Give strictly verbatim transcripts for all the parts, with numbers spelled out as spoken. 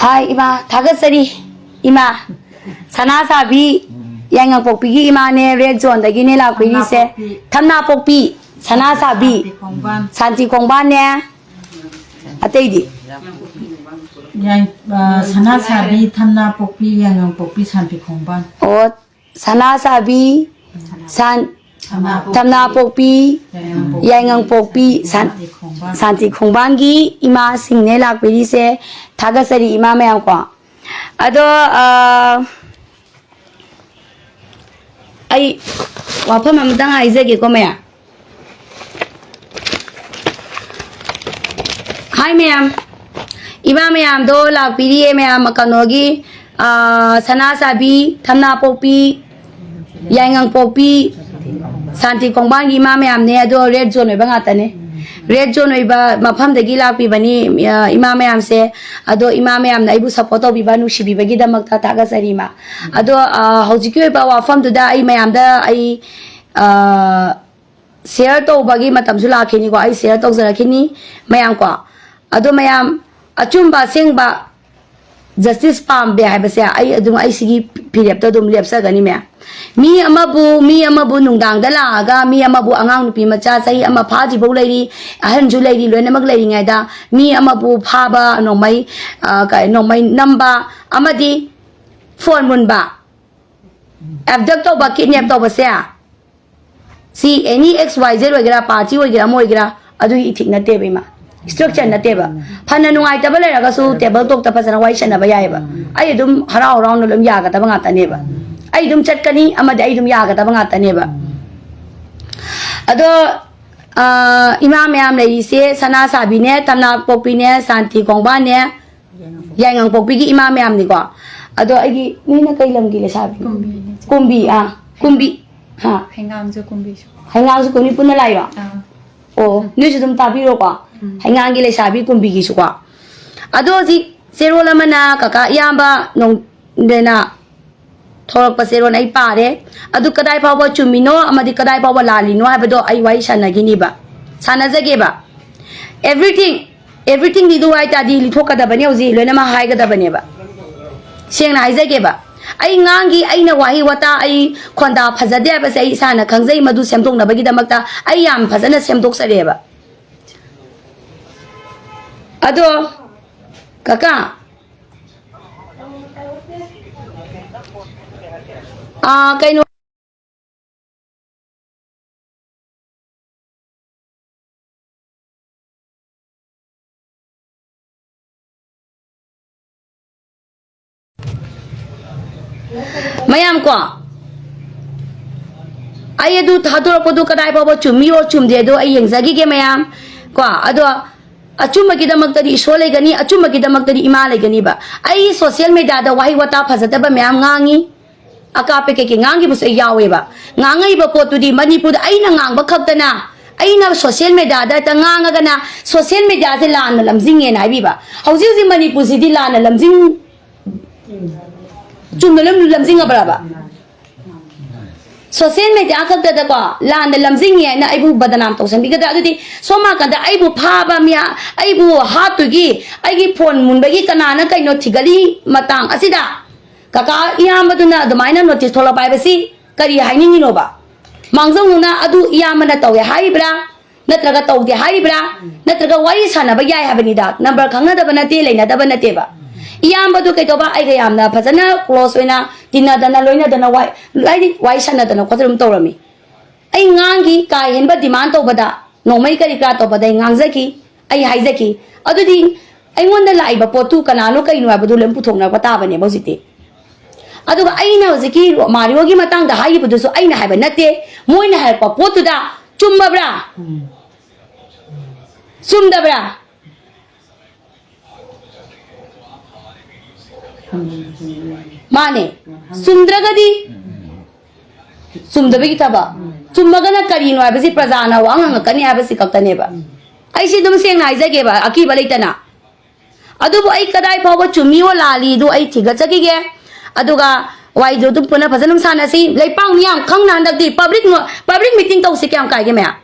ꯍꯥꯏ ꯏꯃꯥ, ꯊꯥꯒꯠꯆꯔꯤ ꯏꯃꯥ꯫ ꯁꯅꯥ ꯁꯥꯕꯤ ꯌꯥꯏꯉꯪꯄꯣꯛꯄꯤꯒꯤ ꯏꯃꯥꯅꯦ, ꯔꯦꯗ ꯖꯣꯟꯗꯒꯤꯅꯦ ꯂꯥꯛꯄꯤꯔꯤꯁꯦ꯫ ꯊꯝꯅꯥꯄꯣꯛꯄꯤ, ꯁꯅꯥ ꯁꯥꯕꯤ, ꯁꯥꯟꯇꯤ ꯈꯣꯡꯕꯥꯟꯅꯦ꯫ ꯑꯇꯩꯗꯤ? ꯌꯥꯏ-, ꯑ, ꯁꯅꯥ ꯁꯥꯕꯤ, ꯊꯝꯅꯥ ꯄꯣꯛꯄꯤ, ꯌꯥꯏꯉꯪ ꯄꯣꯛꯄꯤ, ꯁꯥꯟꯇꯤ ꯈꯣꯡꯕꯥꯟ꯫ ꯑꯣ, ꯁꯅꯥ ꯁꯥꯕꯤ, ꯁꯥꯟ-, ꯊꯝꯅꯥ ꯄꯣꯛꯄꯤ, ꯊꯝꯅꯥ ꯄꯣꯛꯄꯤ, ꯌꯥꯏꯉꯪ ꯄꯣꯛꯄꯤ, ꯌꯥꯏꯉꯪ ꯄꯣꯛꯄꯤ, ꯁꯥꯟ-, ꯁꯥꯟꯇꯤ ꯈꯣꯡꯕꯥꯟ꯫ ꯁꯥꯟꯇꯤ ꯈꯣꯡꯕꯥꯟꯒꯤ ꯏꯃꯥꯁꯤꯡꯅꯦ ꯂꯥꯛꯄꯤꯔꯤꯁꯦ꯫ ꯊꯥꯒꯠꯆꯔꯤ ꯏꯃꯥ ꯃꯌꯥꯝ ꯀꯣ꯫ ꯑꯗꯣ, ꯑ, ꯑꯩ ꯋꯥꯐꯝ ꯑꯃꯇꯪ ꯍꯥꯏꯖꯒꯦꯀꯣ ꯃꯌꯥꯝ꯫ ꯍꯥꯏ ꯃꯌꯥꯝ, ꯏꯃꯥ ꯃꯌꯥꯝꯗꯣ ꯂꯥꯛꯄꯤꯔꯤꯌꯦ ꯃꯌꯥꯝ, ꯀꯩꯅꯣꯒꯤ, ꯑ, ꯁꯅꯥ ꯁꯥꯕꯤ, ꯊꯝꯅꯥ ꯄꯣꯛꯄꯤ, ꯌꯥꯏꯉꯪ ꯄꯣꯛꯄꯤ, ꯁꯥꯟꯇꯤ ꯈꯣꯡꯕꯥꯟꯒꯤ ꯏꯃꯥ ꯃꯌꯥꯝꯅꯦ꯫ ꯑꯗꯣ ꯔꯦꯗ ꯖꯣꯟ ꯑꯣꯏꯕ ꯉꯥꯛꯇꯅꯦ꯫ ꯔꯦꯗ ꯖꯣꯟ ꯑꯣꯏꯕ ꯃꯐꯝꯗꯒꯤ ꯂꯥꯛꯄꯤꯕꯅꯤ, ꯑ, ꯏꯃꯥ ꯃꯌꯥꯝꯁꯦ꯫ ꯑꯗꯣ ꯏꯃꯥ ꯃꯌꯥꯝꯅ ꯑꯩꯕꯨ ꯁꯞꯄꯣꯔꯠ ꯇꯧꯕꯤꯕ, ꯅꯨꯡꯁꯤꯕꯤꯕꯒꯤꯗꯃꯛꯇ ꯊꯥꯒꯠꯆꯔꯤ ꯏꯃꯥ꯫ ꯑꯗꯣ, ꯑ, ꯍꯧꯖꯤꯛꯀꯤ ꯑꯣꯏꯕ ꯋꯥꯐꯝꯗꯨꯗ ꯑꯩ ꯃꯌꯥꯝꯗ ꯑꯩ, ꯑ, ꯁꯤꯌꯔ ꯇꯧꯕꯒꯤ ꯃꯇꯝꯁꯨ ꯂꯥꯛꯈꯤꯅꯤꯀꯣ, ꯑꯩ ꯁꯤꯌꯔ ꯇꯧꯖꯔꯛꯈꯤꯅꯤ ꯃꯌꯥꯝ ꯀꯣ꯫ ꯑꯗꯣ ꯃꯌꯥꯝ, ꯑꯆꯨꯝꯕ ꯑꯁꯦꯡꯕ ꯖꯁꯇꯤꯁ ꯄꯥꯝꯗꯦ ꯍꯥꯏꯕꯁꯦ ꯑꯩ ꯑꯗꯨꯝ, ꯑꯩ ꯁꯤꯒꯤ ꯐꯤꯔꯦꯞꯇ ꯑꯗꯨꯝ ꯂꯦꯞꯆꯒꯅꯤ ꯃꯌꯥꯝ꯫ ꯃꯤ ꯑꯃꯕꯨ, ꯃꯤ ꯑꯃꯕꯨ ꯅꯨꯡꯗꯥꯡꯗ ꯂꯥꯛꯑꯒ ꯃꯤ ꯑꯃꯕꯨ, ꯑꯉꯥꯡ ꯅꯨꯄꯤ ꯃꯆꯥ ꯆꯍꯤ ꯑꯃ ꯐꯥꯗ꯭ꯔꯤꯐꯥꯎ ꯂꯩꯔꯤ, ꯑꯍꯟꯁꯨ ꯂꯩꯔꯤ, ꯂꯣꯏꯅꯃꯛ ꯂꯩꯔꯤꯉꯩꯗ ꯃꯤ ꯑꯃꯕꯨ ꯐꯥꯕ, ꯅꯣꯡꯃꯩ, ꯑ, ꯀ-, ꯅꯣꯡꯃꯩ ꯅꯝꯕ ꯑꯃꯗꯤ ꯐꯣꯟ ꯃꯨꯟꯕ, ꯑꯦꯕꯗꯛ ꯇꯧꯕ, ꯀꯤꯗꯅꯦꯞ ꯇꯧꯕꯁꯦ, ꯁꯤ ꯑꯦꯅꯤ ꯑꯦꯛꯁ ꯋꯥꯏ ꯖꯦꯗ ꯑꯣꯏꯒꯦꯔꯥ, ꯄꯥꯔꯇꯤ ꯑꯣꯏꯒꯦꯔꯥ, ꯑꯃ ꯑꯣꯏꯒꯦꯔꯥ, ꯑꯗꯨꯒꯤ ꯏꯊꯤꯛ ꯅꯠꯇꯦꯕ ꯏꯃꯥ, ꯏꯁꯇ꯭ꯔꯛꯆꯔ ꯅꯠꯇꯦꯕ꯫ ꯐꯅ ꯅꯨꯡꯉꯥꯏꯇꯕ ꯂꯩꯔꯒꯁꯨ ꯇꯦꯕꯜ ꯇꯣꯛꯇ ꯐꯖꯅ ꯋꯥꯔꯤ ꯁꯥꯟꯅꯕ ꯌꯥꯏꯑꯕ꯫ ꯑꯩ ꯑꯗꯨꯝ ꯍꯔꯥꯎ ꯍꯔꯥꯎꯅ ꯑꯗꯨꯝ ꯌꯥꯒꯗꯕ ꯉꯥꯛꯇꯅꯦꯕ꯫ ꯑꯩ ꯑꯗꯨꯝ ꯆꯠꯀꯅꯤ, ꯑꯃꯗꯤ ꯑꯩ ꯑꯗꯨꯝ ꯌꯥꯒꯗꯕ ꯉꯥꯛꯇꯅꯦꯕ꯫ ꯑꯗꯣ, ꯑ, ꯏꯃꯥ ꯃꯌꯥꯝ ꯂꯩꯔꯤꯁꯦ ꯁꯅꯥ ꯁꯥꯕꯤꯅꯦ, ꯇꯝꯅꯥ ꯄꯣꯛꯄꯤꯅꯦ, ꯁꯥꯟꯇꯤ ꯈꯣꯡꯕꯥꯟꯅꯦ, ꯌꯥꯏꯉꯪꯄꯣꯛꯄꯤꯒꯤ ꯏꯃꯥ ꯃꯌꯥꯝꯅꯤꯀꯣ꯫ ꯑꯗꯣ ꯑꯩꯒꯤ, ꯅꯣꯏꯅ ꯀꯩ ꯂꯝꯒꯤ ꯂꯩꯁꯥꯕꯤ? ꯀꯨꯝꯕꯤꯅꯦ ꯆꯦ꯫ ꯀꯨꯝꯕꯤ, ꯑꯥ, ꯀꯨꯝꯕꯤ꯫ ꯍꯥ? ꯍꯩꯉꯥꯡꯁꯨ ꯀꯨꯝꯕꯤꯁꯨ꯫ ꯍꯩꯉꯥꯡꯁꯨ ꯀꯨꯝꯕꯤ ꯄꯨꯟꯅ ꯂꯥꯛꯏꯔꯣ? ꯑꯥ꯫ ꯑꯣ, ꯅꯣꯏꯁꯨ ꯑꯗꯨꯝ ꯇꯥꯕꯤꯔꯣꯀꯣ꯫ ꯎꯝ꯫ ꯍꯩꯉꯥꯡꯒꯤ ꯂꯩꯁꯥꯕꯤ ꯀꯨꯝꯕꯤꯒꯤꯁꯨꯀꯣ꯫ ꯑꯗꯣ ꯍꯧꯖꯤꯛ ꯆꯦꯔꯣꯜ ꯑꯃꯅ ꯀꯀꯥ ꯏꯌꯥꯝꯕ ꯅꯣꯡꯗꯅ ꯊꯣꯛꯂꯛꯄ ꯆꯦꯔꯣꯜ ꯑꯩ ꯄꯥꯔꯦ꯫ ꯑꯗꯨ ꯀꯗꯥꯏ ꯐꯥꯎꯕ ꯆꯨꯝꯃꯤꯅꯣ ꯑꯃꯗꯤ ꯀꯗꯥꯏ ꯐꯥꯎꯕ ꯂꯥꯜꯂꯤꯅꯣ ꯍꯥꯏꯕꯗꯣ ꯑꯩ ꯋꯥꯔꯤ ꯁꯥꯟꯅꯈꯤꯅꯤꯕ, ꯁꯥꯟꯅꯖꯒꯦꯕ꯫ Everything, ꯑꯦꯚ꯭ꯔꯤꯊꯤꯡꯗꯤ ꯑꯗꯨ ꯍꯥꯏ ꯇꯥꯔꯗꯤ ꯂꯤꯊꯣꯛꯀꯗꯕꯅꯤ, ꯍꯧꯖꯤꯛ ꯂꯣꯏꯅꯃꯛ ꯍꯥꯏꯒꯗꯕꯅꯦꯕ꯫ ꯁꯦꯡꯅ ꯍꯥꯏꯖꯒꯦꯕ, ꯑꯩ ꯉꯥꯡꯒꯤ, ꯑꯩꯅ ꯋꯥꯍꯩ ꯋꯥꯇꯥ, ꯑꯩ ꯈꯣꯟꯗꯥ ꯐꯖꯗꯦ ꯍꯥꯏꯕꯁꯦ ꯑꯩ ꯏꯁꯥꯅ ꯈꯪꯖꯩ꯫ ꯃꯗꯨ ꯁꯦꯝꯗꯣꯛꯅꯕꯒꯤꯗꯃꯛꯇ ꯑꯩ ꯌꯥꯝ ꯐꯖꯅ ꯁꯦꯝꯗꯣꯛꯆꯔꯦꯕ꯫ ꯑꯗꯣ ꯀꯀꯥ, ꯑꯥ, ꯀꯩꯅꯣ, ꯃꯌꯥꯝ ꯀꯣ, ꯑꯩ ꯑꯗꯨ ꯊꯥꯗꯣꯔꯛꯄꯗꯨ ꯀꯗꯥꯏ ꯐꯥꯎꯕ ꯆꯨꯝꯃꯤꯔꯣ ꯆꯨꯝꯗꯦ ꯑꯗꯣ ꯑꯩ ꯌꯦꯡꯖꯈꯤꯒꯦ ꯃꯌꯥꯝ ꯀꯣ꯫ ꯑꯗꯣ ꯑꯆꯨꯝꯕꯒꯤꯗꯃꯛꯇꯗꯤ ꯏꯁꯣꯔ ꯂꯩꯒꯅꯤ, ꯑꯆꯨꯝꯕꯒꯤꯗꯃꯛꯇꯗꯤ ꯏꯃꯥ ꯂꯩꯒꯅꯤꯕ꯫ ꯑꯩ ꯁꯣꯁꯤꯌꯦꯜ ꯃꯦꯗꯤꯌꯥꯗ ꯋꯥꯍꯩ ꯋꯥꯇꯥ ꯐꯖꯗꯕ ꯃꯌꯥꯝ ꯉꯥꯡꯉꯤ, ꯑꯀꯥꯞꯄꯦ ꯀꯩꯀꯩ ꯉꯥꯡꯈꯤꯕꯁꯨ ꯑꯩ ꯌꯥꯎꯋꯦꯕ꯫ ꯉꯥꯡꯉꯛꯏꯕ ꯄꯣꯠꯇꯨꯗꯤ ꯃꯅꯤꯄꯨꯔꯗ ꯑꯩꯅ ꯉꯥꯡꯕ ꯈꯛꯇꯅ, ꯑꯩꯅ ꯁꯣꯁꯤꯌꯦꯜ ꯃꯦꯗꯤꯌꯥꯗ ꯍꯦꯛꯇ ꯉꯥꯡꯉꯒꯅ ꯁꯣꯁꯤꯌꯦꯜ ꯃꯦꯗꯤꯌꯥꯁꯦ ꯂꯥꯟꯅ ꯂꯝꯖꯤꯡꯉꯦꯅ ꯍꯥꯏꯕꯤꯕ꯫ ꯍꯧꯖꯤꯛ ꯍꯧꯖꯤꯛ ꯃꯅꯤꯄꯨꯔꯁꯤꯗꯤ ꯂꯥꯟꯅ ꯂꯝꯖꯤꯡ, ꯆꯨꯝꯅ ꯂꯝ ꯂꯝꯖꯤꯡꯉꯕ꯭ꯔꯕ? ꯁꯣꯁꯤꯌꯦꯜ ꯃꯦꯗꯤꯌꯥ ꯈꯛꯇꯗꯀꯣ ꯂꯥꯟꯅ ꯂꯝꯖꯤꯡꯉꯦ ꯍꯥꯏꯅ ꯑꯩꯕꯨ ꯕꯗꯅꯥꯝ ꯇꯧꯁꯟꯕꯤꯒꯗ꯭ꯔꯥ? ꯑꯗꯨꯗꯤ ꯁꯣꯝ ꯅꯥꯀꯟꯗ ꯑꯩꯕꯨ ꯐꯥꯕ ꯃꯤꯌꯥ, ꯑꯩꯕꯨ ꯍꯥꯠꯇꯨꯒꯤ, ꯑꯩꯒꯤ ꯐꯣꯟ ꯃꯨꯟꯕꯒꯤ ꯀꯅꯥꯅ ꯀꯩꯅꯣ ꯊꯤꯒꯠꯂꯤ ꯃꯇꯥꯡ ꯑꯁꯤꯗ ꯀꯀꯥ ꯏꯌꯥꯝꯕꯗꯨꯅ ꯑꯗꯨꯃꯥꯏꯅ ꯅꯣꯇꯤꯁ ꯊꯣꯛꯂꯛꯄ ꯍꯥꯏꯕꯁꯤ ꯀꯔꯤ ꯍꯥꯏꯅꯤꯡꯉꯤꯅꯣꯕ? ꯃꯥꯡꯖꯧꯅꯅ ꯑꯗꯨ ꯏꯌꯥꯝꯕꯅ ꯇꯧꯋꯦ ꯍꯥꯏꯔꯤꯕ꯭ꯔꯥ? ꯅꯠꯇ꯭ꯔꯒ ꯇꯧꯗꯦ ꯍꯥꯏꯔꯤꯕ꯭ꯔꯥ? ꯅꯠꯇ꯭ꯔꯒ ꯋꯥꯔꯤ ꯁꯥꯟꯅꯕ ꯌꯥꯏ ꯍꯥꯏꯕꯅꯤꯗ? ꯅꯝꯕꯔ ꯈꯪꯅꯗꯕ ꯅꯠꯇꯦ, ꯂꯩꯅꯗꯕ ꯅꯠꯇꯦꯕ꯫ ꯏꯌꯥꯝꯕꯗꯨ ꯀꯩꯗꯧꯕ, ꯑꯩꯒ ꯌꯥꯝꯅ ꯐꯖꯅ ꯀ꯭ꯂꯣꯁ ꯑꯣꯏꯅ ꯇꯤꯟꯅꯗꯅ ꯂꯣꯏꯅꯗꯅ ꯋꯥꯏ-, ꯍꯥꯏꯗꯤ ꯋꯥꯔꯤ ꯁꯥꯟꯅꯗꯅ ꯈꯣꯠꯇꯅ ꯑꯗꯨꯝ ꯇꯧꯔꯝꯃꯤ꯫ ꯑꯩ ꯉꯥꯡꯈꯤ, ꯀꯥ ꯍꯦꯟꯕ ꯗꯤꯃꯥꯟ ꯇꯧꯕꯗ, ꯅꯣꯡꯃꯩ ꯀꯔꯤ ꯀꯔꯥ ꯇꯧꯕꯗ ꯑꯩ ꯉꯥꯡꯖꯈꯤ, ꯑꯩ ꯍꯥꯏꯖꯈꯤ꯫ ꯑꯗꯨꯗꯤ ꯑꯩꯉꯣꯟꯗ ꯂꯥꯛꯏꯕ ꯄꯣꯠꯇꯨ ꯀꯅꯥꯅꯣ ꯀꯩꯅꯣ ꯍꯥꯏꯕꯗꯨ ꯂꯣꯏ ꯄꯨꯊꯣꯛꯅꯔꯛꯄ ꯇꯥꯕꯅꯦꯕ ꯍꯧꯖꯤꯛꯇꯤ꯫ ꯑꯗꯨꯒ ꯑꯩꯅ ꯍꯧꯖꯤꯛꯀꯤ ꯃꯥꯔꯤꯑꯣꯒꯤ ꯃꯇꯥꯡꯗ ꯍꯥꯏꯈꯤꯕꯗꯨꯁꯨ ꯑꯩꯅ ꯍꯥꯏꯕ ꯅꯠꯇꯦ, ꯃꯣꯏꯅ ꯍꯥꯏꯔꯛꯄ ꯄꯣꯠꯇꯨꯗ ꯆꯨꯝꯃꯕ꯭ꯔꯥ? ꯆꯨꯝꯗꯕ꯭ꯔꯥ? ꯃꯥꯅꯦ꯫ ꯆꯨꯝꯗ꯭ꯔꯒꯗꯤ ꯆꯨꯝꯗꯕꯒꯤ ꯊꯕꯛ, ꯆꯨꯝꯃꯒꯅ ꯀꯔꯤꯅꯣ ꯍꯥꯏꯕꯁꯤ ꯄ꯭ꯔꯖꯥꯅ ꯋꯥ ꯉꯥꯡꯉꯛꯀꯅꯤ ꯍꯥꯏꯕꯁꯤ ꯈꯛꯇꯅꯦꯕ꯫ ꯑꯩꯁꯤ ꯑꯗꯨꯝ ꯁꯦꯡꯅ ꯍꯥꯏꯖꯒꯦꯕ, ꯑꯀꯤꯕ ꯂꯩꯇꯅ꯫ ꯑꯗꯨꯕꯨ ꯑꯩ ꯀꯗꯥꯏ ꯐꯥꯎꯕ ꯆꯨꯝꯃꯤꯑꯣ ꯂꯥꯜꯂꯤꯗꯨ ꯑꯩ ꯊꯤꯒꯠꯆꯈꯤꯒꯦ꯫ ꯑꯗꯨꯒ ꯋꯥꯔꯤꯗꯨ ꯑꯗꯨꯝ ꯄꯨꯟꯅ ꯐꯖꯅ ꯑꯗꯨꯝ ꯁꯥꯟꯅꯁꯤ꯫ ꯂꯩꯄꯥꯛ ꯃꯤꯌꯥꯝ ꯈꯪꯅ ꯍꯟꯗꯛꯇꯤ ꯄꯕ꯭ꯂꯤꯛ ꯅꯣ-, ꯄꯕ꯭ꯂꯤꯛ ꯃꯤꯇꯤꯡ ꯇꯧꯁꯤ, ꯀꯌꯥꯝ ꯀꯥꯏꯒꯦ ꯃꯌꯥꯝ?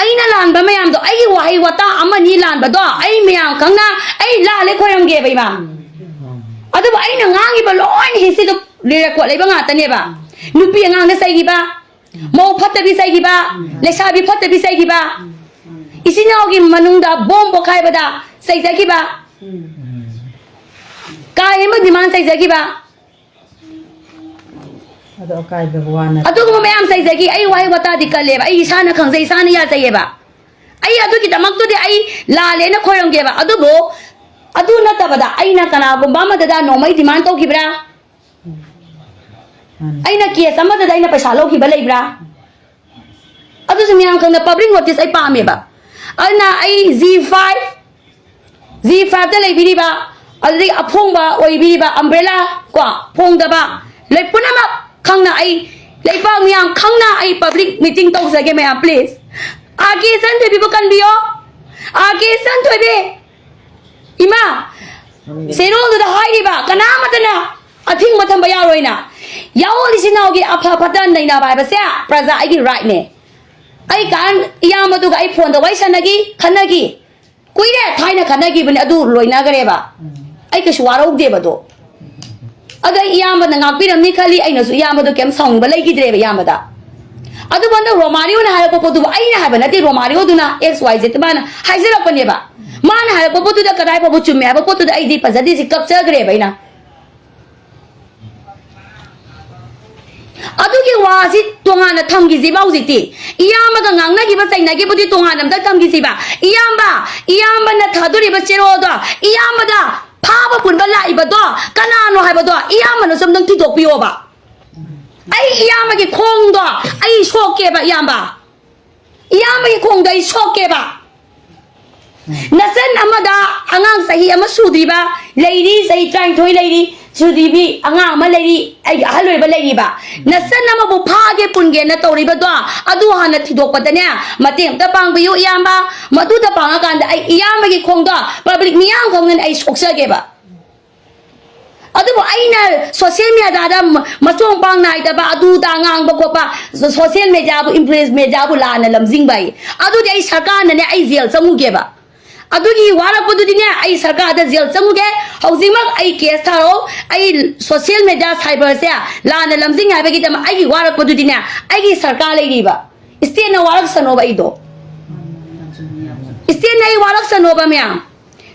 ꯑꯩꯅ ꯂꯥꯟꯕ ꯃꯌꯥꯝꯗꯣ, ꯑꯩꯒꯤ ꯋꯥꯍꯩ ꯋꯥꯇꯥ ꯑꯃꯅꯤ ꯂꯥꯟꯕꯗꯣ ꯑꯩ ꯃꯌꯥꯝ ꯈꯪꯅ ꯑꯩ ꯂꯥꯜꯂꯦ ꯈꯣꯏꯔꯝꯒꯦꯕ, ꯏꯃꯥ꯫ ꯑꯗꯨꯕꯨ ꯑꯩꯅ ꯉꯥꯡꯉꯤꯕ ꯂꯣꯏꯅ ꯍꯤꯁꯤꯗ ꯔꯦꯀꯣꯔꯠ ꯂꯩꯕ ꯉꯥꯛꯇꯅꯦꯕ꯫ ꯅꯨꯄꯤ ꯑꯉꯥꯡꯗ ꯆꯩꯈꯤꯕ, ꯃꯧ ꯐꯠꯇꯕꯤ ꯆꯩꯈꯤꯕ, ꯂꯩꯁꯥꯕꯤ ꯐꯠꯇꯕꯤ ꯆꯩꯈꯤꯕ, ꯏꯆꯤꯟ ꯏꯅꯥꯎꯒꯤ ꯃꯅꯨꯡꯗ ꯕꯣꯝ ꯄꯣꯈꯥꯏꯕꯗ ꯆꯩꯖꯈꯤꯕ, ꯀꯥ ꯍꯦꯟꯕ ꯗꯤꯃꯥꯟ ꯆꯩꯖꯈꯤꯕ, ꯑꯗꯣ ꯑꯀꯥꯏꯕ ꯋꯥ ꯅꯠꯇꯦ꯫ ꯑꯗꯨꯒꯨꯝꯕ ꯃꯌꯥꯝ ꯆꯩꯖꯈꯤ꯫ ꯑꯩ ꯋꯥꯍꯩ ꯋꯥꯇꯥꯗꯤ ꯀꯜꯂꯦꯕ, ꯑꯩ ꯏꯁꯥꯅ ꯈꯪꯖꯩ, ꯏꯁꯥꯅ ꯌꯥꯖꯩꯌꯦꯕ꯫ ꯑꯩ ꯑꯗꯨꯒꯤꯗꯃꯛꯇꯨꯗꯤ ꯑꯩ ꯂꯥꯜꯂꯦꯅ ꯈꯣꯏꯔꯝꯒꯦꯕ꯫ ꯑꯗꯨꯕꯨ ꯑꯗꯨ ꯅꯠꯇꯕꯗ ꯑꯩꯅ ꯀꯅꯥꯒꯨꯝꯕ ꯑꯃꯗꯗ ꯅꯣꯡꯃꯩ ꯗꯤꯃꯥꯟ ꯇꯧꯈꯤꯕ꯭ꯔꯥ? ꯃꯥꯅꯤ꯫ ꯑꯩꯅ ꯀꯦꯁ ꯑꯃꯗꯗ ꯑꯩꯅ ꯄꯩꯁꯥ ꯂꯧꯈꯤꯕ ꯂꯩꯕ꯭ꯔꯥ? ꯑꯗꯨꯁꯨ ꯃꯌꯥꯝ ꯈꯪꯅ ꯄꯕ꯭ꯂꯤꯛ ꯅꯣꯇꯤꯁ ꯑꯩ ꯄꯥꯝꯃꯦꯕ꯫ ꯑꯗꯨꯅ ꯑꯩ ꯖꯤ ꯐꯥꯏꯚ, ꯖꯤ ꯐꯥꯏꯚꯇ ꯂꯩꯕꯤꯔꯤꯕ, ꯑꯗꯨꯗꯒꯤ ꯑꯐꯣꯡꯕ ꯑꯣꯏꯕꯤꯔꯤꯕ ꯑꯝꯕ꯭ꯔꯦꯂꯥ ꯀꯣ, ꯐꯣꯡꯗꯕ ꯂꯩ ꯄꯨꯝꯅꯃꯛ ꯈꯪꯅ ꯑꯩ, ꯂꯩꯕꯥꯛ ꯃꯤꯌꯥꯝ ꯈꯪꯅ ꯑꯩ ꯄꯕ꯭ꯂꯤꯛ ꯃꯤꯇꯤꯡ ꯇꯧꯖꯒꯦ ꯃꯌꯥꯝ, ꯄ꯭ꯂꯤꯖ꯫ ꯑꯥꯔ ꯀꯦ ꯏꯆꯟꯊꯣꯏꯕꯤꯕꯨ ꯀꯟꯕꯤꯌꯣ꯫ ꯑꯥꯔ ꯀꯦ ꯏꯆꯟꯊꯣꯏꯕꯤ, ꯏꯃꯥ, ꯆꯦꯔꯣꯜꯗꯨꯗ ꯍꯥꯏꯔꯤꯕ ꯀꯅꯥꯃꯠꯇꯅ ꯑꯊꯤꯡꯕ ꯊꯝꯕ ꯌꯥꯔꯣꯏꯅ꯫ ꯌꯥꯑꯣꯜ ꯏꯆꯤꯟ ꯏꯅꯥꯎꯒꯤ ꯑꯐ ꯐꯠꯇ ꯅꯩꯅꯕ ꯍꯥꯏꯕꯁꯦ ꯄ꯭ꯔꯖꯥ ꯑꯩꯒꯤ ꯔꯥꯏꯠꯅꯦ꯫ ꯑꯩ ꯀꯥꯟ ꯏꯌꯥꯝꯕꯗꯨꯒ ꯑꯩ ꯐꯣꯟꯗ ꯋꯥꯔꯤ ꯁꯥꯟꯅꯈꯤ, ꯈꯟꯅꯈꯤ꯫ ꯀꯨꯏꯔꯦ, ꯊꯥꯏꯅ ꯈꯟꯅꯈꯤꯕꯅꯦ, ꯑꯗꯨ ꯂꯣꯏꯅꯈ꯭ꯔꯦꯕ꯫ ꯑꯩ ꯀꯩꯁꯨ ꯋꯥꯔꯧꯗꯦꯕ ꯑꯗꯣ꯫ ꯑꯗꯣ ꯑꯩ ꯏꯌꯥꯝꯕꯅ ꯉꯥꯛꯄꯤꯔꯝꯅꯤ ꯈꯜꯂꯤ, ꯑꯩꯅꯁꯨ ꯏꯌꯥꯝꯕꯗꯣ ꯀꯩꯝ ꯁꯥꯎꯅꯤꯡꯕ ꯂꯩꯈꯤꯗ꯭ꯔꯦꯕ ꯏꯌꯥꯝꯕꯗ꯫ ꯑꯗꯨꯕꯨ ꯍꯟꯗꯛ ꯔꯣꯃꯥꯔꯤꯑꯣꯅ ꯍꯥꯏꯔꯛꯄ ꯄꯣꯠꯇꯨꯕꯨ ꯑꯩꯅ ꯍꯥꯏꯕ ꯅꯠꯇꯦ, ꯔꯣꯃꯥꯔꯤꯑꯣꯗꯨꯅ ꯑꯦꯛꯁ ꯋꯥꯏ ꯖꯦꯠ ꯃꯥꯅ ꯍꯥꯏꯖꯔꯛꯄꯅꯦꯕ꯫ ꯃꯥꯅ ꯍꯥꯏꯔꯛꯄ ꯄꯣꯠꯇꯨꯗ ꯀꯗꯥꯏ ꯐꯥꯎꯕ ꯆꯨꯝꯃꯦ ꯍꯥꯏꯕ ꯄꯣꯠꯇꯨꯗ ꯑꯩꯗꯤ ꯐꯖꯗꯦ, ꯁꯤ ꯀꯛꯆꯈ꯭ꯔꯦꯕ ꯑꯩꯅ꯫ ꯑꯗꯨꯒꯤ ꯋꯥꯁꯤ ꯇꯣꯉꯥꯟꯅ ꯊꯝꯈꯤꯁꯤꯕ ꯍꯧꯖꯤꯛꯇꯤ꯫ ꯏꯌꯥꯝꯕꯒ ꯉꯥꯡꯅꯈꯤꯕ ꯆꯩꯅꯈꯤꯕꯗꯤ ꯇꯣꯉꯥꯟꯅ ꯑꯝꯇ ꯊꯝꯈꯤꯁꯤꯕ꯫ ꯏꯌꯥꯝꯕ, ꯏꯌꯥꯝꯕꯅ ꯊꯥꯗꯣꯔꯤꯕ ꯆꯦꯔꯣꯜꯗꯣ ꯏꯌꯥꯝꯕꯗ ꯐꯥꯕ ꯄꯨꯟꯕ ꯂꯥꯛꯏꯕꯗꯣ ꯀꯅꯥꯅꯣ ꯍꯥꯏꯕꯗꯣ ꯏꯌꯥꯝꯕꯅꯁꯨ ꯑꯝꯇꯪ ꯊꯤꯗꯣꯛꯄꯤꯌꯣꯕ꯫ ꯑꯩ ꯏꯌꯥꯝꯕꯒꯤ ꯈꯣꯡꯗꯣ ꯑꯩ ꯁꯣꯛꯀꯦꯕ ꯏꯌꯥꯝꯕ꯫ ꯏꯌꯥꯝꯕꯒꯤ ꯈꯣꯡꯗꯣ ꯑꯩ ꯁꯣꯛꯀꯦꯕ꯫ ꯅꯆꯟ ꯑꯃꯗ ꯑꯉꯥꯡ ꯆꯍꯤ ꯑꯃ ꯁꯨꯗ꯭ꯔꯤꯕ ꯂꯩꯔꯤ, ꯆꯍꯤ ꯇꯔꯥꯅꯤꯊꯣꯏ ꯂꯩꯔꯤ, ꯁꯨꯗ꯭ꯔꯤꯕꯤ ꯑꯉꯥꯡ ꯑꯃ ꯂꯩꯔꯤ, ꯑꯩꯒꯤ ꯑꯍꯜ ꯑꯣꯏꯕ ꯂꯩꯔꯤꯕ꯫ ꯅꯆꯟ ꯑꯃꯕꯨ ꯐꯥꯒꯦ ꯄꯨꯟꯒꯦꯅ ꯇꯧꯔꯤꯕꯗꯣ ꯑꯗꯨ ꯍꯥꯟꯅ ꯊꯤꯗꯣꯛꯄꯗꯅꯦ ꯃꯇꯦꯡ ꯑꯝꯇ ꯄꯥꯡꯕꯤꯌꯨ ꯏꯌꯥꯝꯕ꯫ ꯃꯗꯨꯗ ꯄꯥꯡꯉꯀꯥꯟꯗ ꯑꯩ ꯏꯌꯥꯝꯕꯒꯤ ꯈꯣꯡꯗꯣ ꯄꯕ꯭ꯂꯤꯛ ꯃꯤꯌꯥꯝ ꯈꯪꯗꯅ ꯑꯩ ꯁꯣꯛꯆꯒꯦꯕ꯫ ꯑꯗꯨꯕꯨ ꯑꯩꯅ ꯁꯣꯁꯤꯌꯦꯜ ꯃꯦꯗꯤꯌꯥꯗ ꯃ-, ꯃꯆꯣꯡ ꯄꯥꯡ ꯅꯥꯏꯗꯕ ꯑꯗꯨ ꯗꯥ ꯉꯥꯡꯕ ꯈꯣꯠꯄ, ꯁꯣꯁꯤꯌꯦꯜ ꯃꯦꯗꯤꯌꯥꯕꯨ, ꯏꯟꯐ꯭ꯂꯨꯌꯦꯟꯁ ꯃꯦꯗꯤꯌꯥꯕꯨ ꯂꯥꯟꯅ ꯂꯝꯖꯤꯡꯕ ꯑꯩ, ꯑꯗꯨꯗꯤ ꯑꯩ ꯁꯔꯀꯥꯔꯅꯅꯦ, ꯑꯩ ꯖꯦꯜ ꯆꯪꯉꯨꯒꯦꯕ꯫ ꯑꯗꯨꯒꯤ ꯋꯥꯔꯛꯄꯗꯨꯗꯤꯅꯦ, ꯑꯩ ꯁꯔꯀꯥꯔꯗ ꯖꯦꯜ ꯆꯪꯉꯨꯒꯦ꯫ ꯍꯧꯖꯤꯛꯃꯛ ꯑꯩ ꯀꯦꯁ ꯊꯥꯔꯛꯑꯣ꯫ ꯑꯩ ꯁꯣꯁꯤꯌꯦꯜ ꯃꯦꯗꯤꯌꯥ ꯁꯥꯏꯕꯔꯁꯦ ꯂꯥꯟꯅ ꯂꯝꯖꯤꯡꯉꯦ ꯍꯥꯏꯕꯒꯤꯗꯃꯛ ꯑꯩꯒꯤ ꯋꯥꯔꯛꯄꯗꯨꯗꯤꯅꯦ, ꯑꯩꯒꯤ ꯁꯔꯀꯥꯔ ꯂꯩꯔꯤꯕ ꯏꯁꯇꯦꯠꯅ ꯋꯥꯔꯛꯁꯅꯣꯕ ꯑꯩꯗꯣ꯫ ꯏꯁꯇꯦꯠꯅ ꯑꯩ ꯋꯥꯔꯛꯁꯅꯣꯕ ꯃꯌꯥꯝ꯫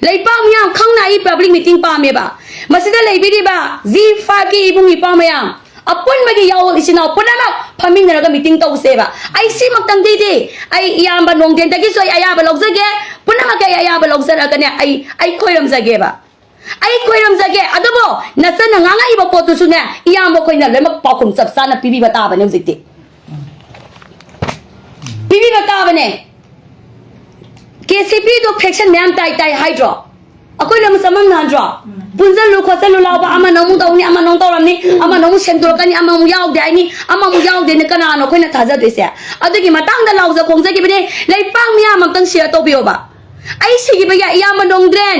ꯂꯩꯄꯥꯛ ꯃꯤꯌꯥꯝ ꯈꯪꯅ ꯑꯩ ꯄꯕ꯭ꯂꯤꯛ ꯃꯤꯇꯤꯡ ꯄꯥꯝꯃꯦꯕ꯫ ꯃꯁꯤꯗ ꯂꯩꯕꯤꯔꯤꯕ ꯖꯤ ꯐꯥꯏꯚꯀꯤ ꯏꯕꯨꯡ ꯏꯄ꯭ꯋꯥ ꯃꯌꯥꯝ, ꯑꯄꯨꯟꯕꯒꯤ ꯌꯥꯑꯣꯜ ꯏꯆꯤꯟ ꯏꯅꯥꯎ ꯄꯨꯝꯅꯃꯛ ꯐꯝꯃꯤꯟꯅꯔꯒ ꯃꯤꯇꯤꯡ ꯇꯧꯁꯦꯕ꯫ ꯑꯩ ꯁꯤꯃꯛꯇꯪꯗꯤꯗꯤ ꯑꯩ ꯏꯌꯥꯝꯕ ꯅꯣꯡꯗꯦꯟꯗꯒꯤꯁꯨ ꯑꯩ ꯑꯌꯥꯕ ꯂꯧꯖꯒꯦ꯫ ꯄꯨꯝꯅꯃꯛꯀꯤ ꯑꯩ ꯑꯌꯥꯕ ꯂꯧꯖꯔꯒꯅꯦ, ꯑꯩ, ꯑꯩ ꯈꯣꯏꯔꯝꯖꯒꯦꯕ꯫ ꯑꯩ ꯈꯣꯏꯔꯝꯖꯒꯦ꯫ ꯑꯗꯨꯕꯨ ꯅꯆꯟꯅ ꯉꯥꯡꯉꯛꯏꯕ ꯄꯣꯠꯇꯨꯁꯨꯅꯦ, ꯏꯌꯥꯝꯕ ꯑꯩꯈꯣꯏꯅ ꯂꯣꯏꯅꯃꯛ ꯄꯥꯎꯈꯨꯝ ꯆꯞ ꯆꯥꯅ ꯄꯤꯕꯤꯕ ꯇꯥꯕꯅꯦ ꯍꯧꯖꯤꯛꯇꯤ꯫ ꯄꯤꯕꯤꯕ ꯇꯥꯕꯅꯦ꯫ ꯀꯦ ꯁꯤ ꯄꯤꯗꯣ ꯐ꯭ꯔꯦꯛꯁꯟ ꯃꯌꯥꯝ ꯇꯥꯏ ꯇꯥꯏ ꯍꯥꯏꯗ꯭ꯔꯣ? ꯑꯩꯈꯣꯏ ꯂꯝ ꯆꯃꯝꯅꯗ꯭ꯔꯣ? ꯄꯨꯟꯁꯤꯜꯂꯨ ꯈꯣꯠꯆꯜꯂꯨ ꯂꯥꯎꯕ, ꯑꯃꯅ ꯑꯃꯨꯛ ꯇꯧꯅꯤ, ꯑꯃꯅ ꯑꯃꯨꯛ ꯇꯧꯔꯝꯅꯤ, ꯑꯃꯅ ꯑꯃꯨꯛ ꯁꯦꯝꯗꯣꯔꯛꯀꯅꯤ, ꯑꯃ ꯑꯃꯨꯛ ꯌꯥꯎꯗꯦ ꯍꯥꯏꯅꯤ, ꯑꯃ ꯑꯃꯨꯛ ꯌꯥꯎꯗꯦꯅ ꯀꯅꯥꯅꯣ ꯑꯩꯈꯣꯏꯅ ꯊꯥꯖꯗꯣꯏꯁꯦ? ꯑꯗꯨꯒꯤ ꯃꯇꯥꯡꯗ ꯂꯥꯎꯖ ꯈꯣꯡꯖꯈꯤꯕꯅꯦ꯫ ꯂꯩꯄꯥꯛ ꯃꯤꯌꯥꯝ ꯑꯝꯇꯪ ꯁꯤꯌꯔ ꯇꯧꯕꯤꯌꯣꯕ꯫ ꯑꯩ ꯁꯤꯈꯤꯕ ꯌꯥꯏ, ꯏꯌꯥꯝꯕ ꯅꯣꯡꯗ꯭ꯔꯦꯟ꯫